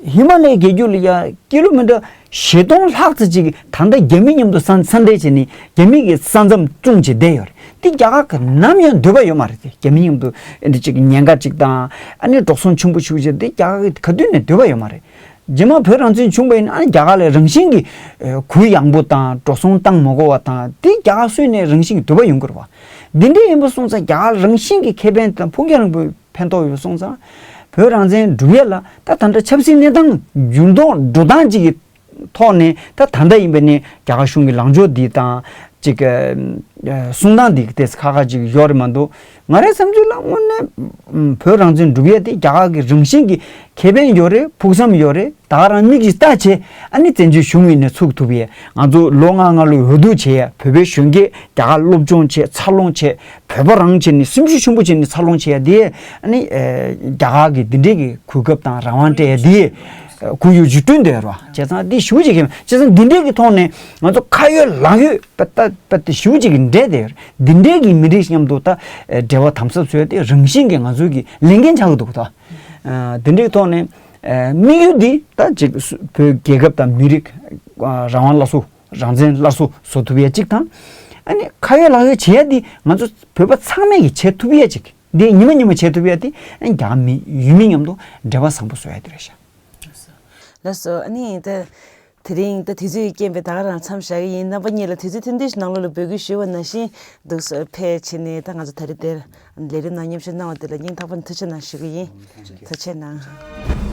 ཧི་མ་ལའི་རྒྱལ་རྒྱུད་ལ་ཡ་ཀི་ལོ་མི་ཊར་བཞི་སྟོང་ལྷག་ཙམ་ཅིག་ད་ལྟ་རྒྱ་མི་མཉམ་དུ་ས་ས་འབྲེལ་བྱས་ནས་རྒྱ་མི་གི་ས་མཚམས་བཙུགས་བྱས་བསྡད་ཡོད་རེད། འདི་རྒྱ་གར་གྱིས་ནམ་ཡང་འདོད་པ་ཡོད་མ་རེད་དེ། རྒྱ་མི་མཉམ་དུ་འདི་ཅིག་ཉེན་ཁ་ཅིག་དང་ཨ་ནི་འགྲོ་སོང་ཆེན་པོ་ཞིག་བྱས་འདི་རྒྱ་གར་གྱིས་ག་དུས་ནས་འདོད་པ་ཡོད་མ་རེད། རྗེས་མ་བོད་རང་བཙན་བྱུང་བ་ཡིན་ན་ཨ་ནི་རྒྱ་གར་ལ་རང་བཞིན་གྱིས་ཨེ་གུ་ཡངས་པོ་དང་འགྲོ་སོང་བཏང་མ་དགོས་པ་དང་དེ་རྒྱ་གར་སུས་ནས་རང་བཞིན་གྱིས་འདོད་པ་ཡོང་གི་རེད་བ། འདི་འདྲ་ཡིན་པ་སོང་ཙང་རྒྱ་གར་རང་བཞིན་གྱི་ཁེ་ཕན་དང་ཕུགས་རྒྱང་རིང་པོའི་ཕན་ཐོགས་ཡོད་སོང་ཙང་བོད་རང་བཙན་སྒྲུབ་ཡས་ལ་ད་ད་ལྟ་ཆབ་སྲིད་གནས་སྟངས་འགྱུར་ལྡོག་འགྲོ་སྟངས་ཅིག་གི་ ཐོག་ནས་ད་ད་ལྟ་ཡིན་པ་ནི་རྒྱ་གར་གཞུང་གི་ལངས་ཕྱོགས་འདི་དང་ཅིག་གསུང་སྟངས་འདི་ཏོག་ཙམ་ཁག་ཁག་ཅིག་ཡོད་རེད་མ་གཏོགས། ང་རའི་བསམ་ཚུལ་ལ་དངོས་གནས་བོད་རང་བཙན་སྒྲུབ་ཡས་དེ་རྒྱ་གར་གྱི་རང་བཞིན་གྱི་ཁེ་ཕན་ཡོད་རེད། ཕུགས་བསམ་ཡོད་རེད། ད་ག་རང་མིག་གིས་ལྟ་བྱས། ཨ་ནི་བཙན་བྱོལ་གཞུང་ཡིན་ནས་ཚུགས་ཐུབ་ཡས། ང་ཚོ་ལོ་ལྔ་ལྔ་ལོ་འོས་བསྡུ་བྱས་ཡས། བོད་པའི་གཞོན་སྐྱེས་རྒྱ་གར་སློབ་སྦྱོང་བྱས། འཚར་ལོངས་བྱས། བོད་པ་རང་བྱས་ནས་སེམས་ཤུགས་ཆེན་པོ་བྱས་ནས་འཚར་ལོངས་བྱས་ཡས་དེ། ཨ་ནི་རྒྱ་གར་གྱི་འདི་འདྲས་ཀྱི་གོ་སྐབས་དང་རང་དབང་སྤྲད་ཡས་དེ་གོ་ཡུལ་ཅིག་བསྐྲུན་བསྡད་ཡོད་རེད་བ། བྱས་ཙང་འདི་ཞེ་པོ་ཅིག་གི། བྱས་ཙང་འདི་འདྲས་ཀྱི་ཐོག་ནས་ང་ཚོ་ཁ་ཡོད་ལག་ཡོད་པ་ད་པ་དེ་ཞེ་པོ་ཅིག་གི་འབྲེལ་བསྡད་ཡོད་རེད། འདི་འདྲས་ཀྱི་མི་རིགས་མཉམ་དུ་ད་འབྲེལ་བ་དམ་ཟབ་བཟོ་ཡས་དེ་རང་བཞིན་གྱིས་ང་ཚོའི་གི་ལས་འགན་ཆགས་ཀྱི་འདུག་ད། ཨ། དེ་འདྲའི་ཐོག་ནས། ཨ། དམིགས་ཡུལ་འདི་ད་ཅིག་བོད་རྒྱལ་ཁབ་དང་མི་རིགས། ཨ། རང་དབང་སླར་གསོ། རང་བཙན་སླར་གསོ་བཟོ་ཐུབ་ཡས་གཅིག་དང་། ཨ་ནི་ཁ་ཡོད་ལག་ཡོད་བྱེད་ཡས་འདི་ང་ཚོ་བོད་པ་ཚང་མས་ཀྱིས་བྱེད་ཐུབ་ཡས་གཅིག་འདི་ཉི་མ་ཉི་མ་བྱེད་ཐུབ་ཡས་འདི། ཨ་ནི་རྒྱ་མི་ཡུལ་མི་མཉམ་དུ་འབྲེལ་བ་བཟང་པོ་བཟོ་ཡས་འདི་རེད་ཤག་ལགས་སོ། ཨ་ནི་ད་དེ་རིང་ད་དུས་ཚོད་ཀྱི་རྐྱེན་པས་ད་ག་རང་མཚམས་བཞག་གི་ཡིན། རྣམ་པ་གཉིས་ལ་དུས་ཚོད་ཐུང་ཐུང་ཞིག་ནང་ལོགས་ལ་འབོད་སྐུལ་ཞུས་པ་ནང་བཞིན་འདུག་སེ་ཕེབས་བྱས་ནས་ད་ང་ཚོ་ད་རེས་འདིར་ལས་རིམ་ནང་མཉམ་ཞུགས་གནང་བ་དེ་ལ་སྙིང་ཐག་པ་ནས་ཐུགས་རྗེ་གནང་ཞུ་གི་ཡིན། ཐུགས་རྗེ་གནང་།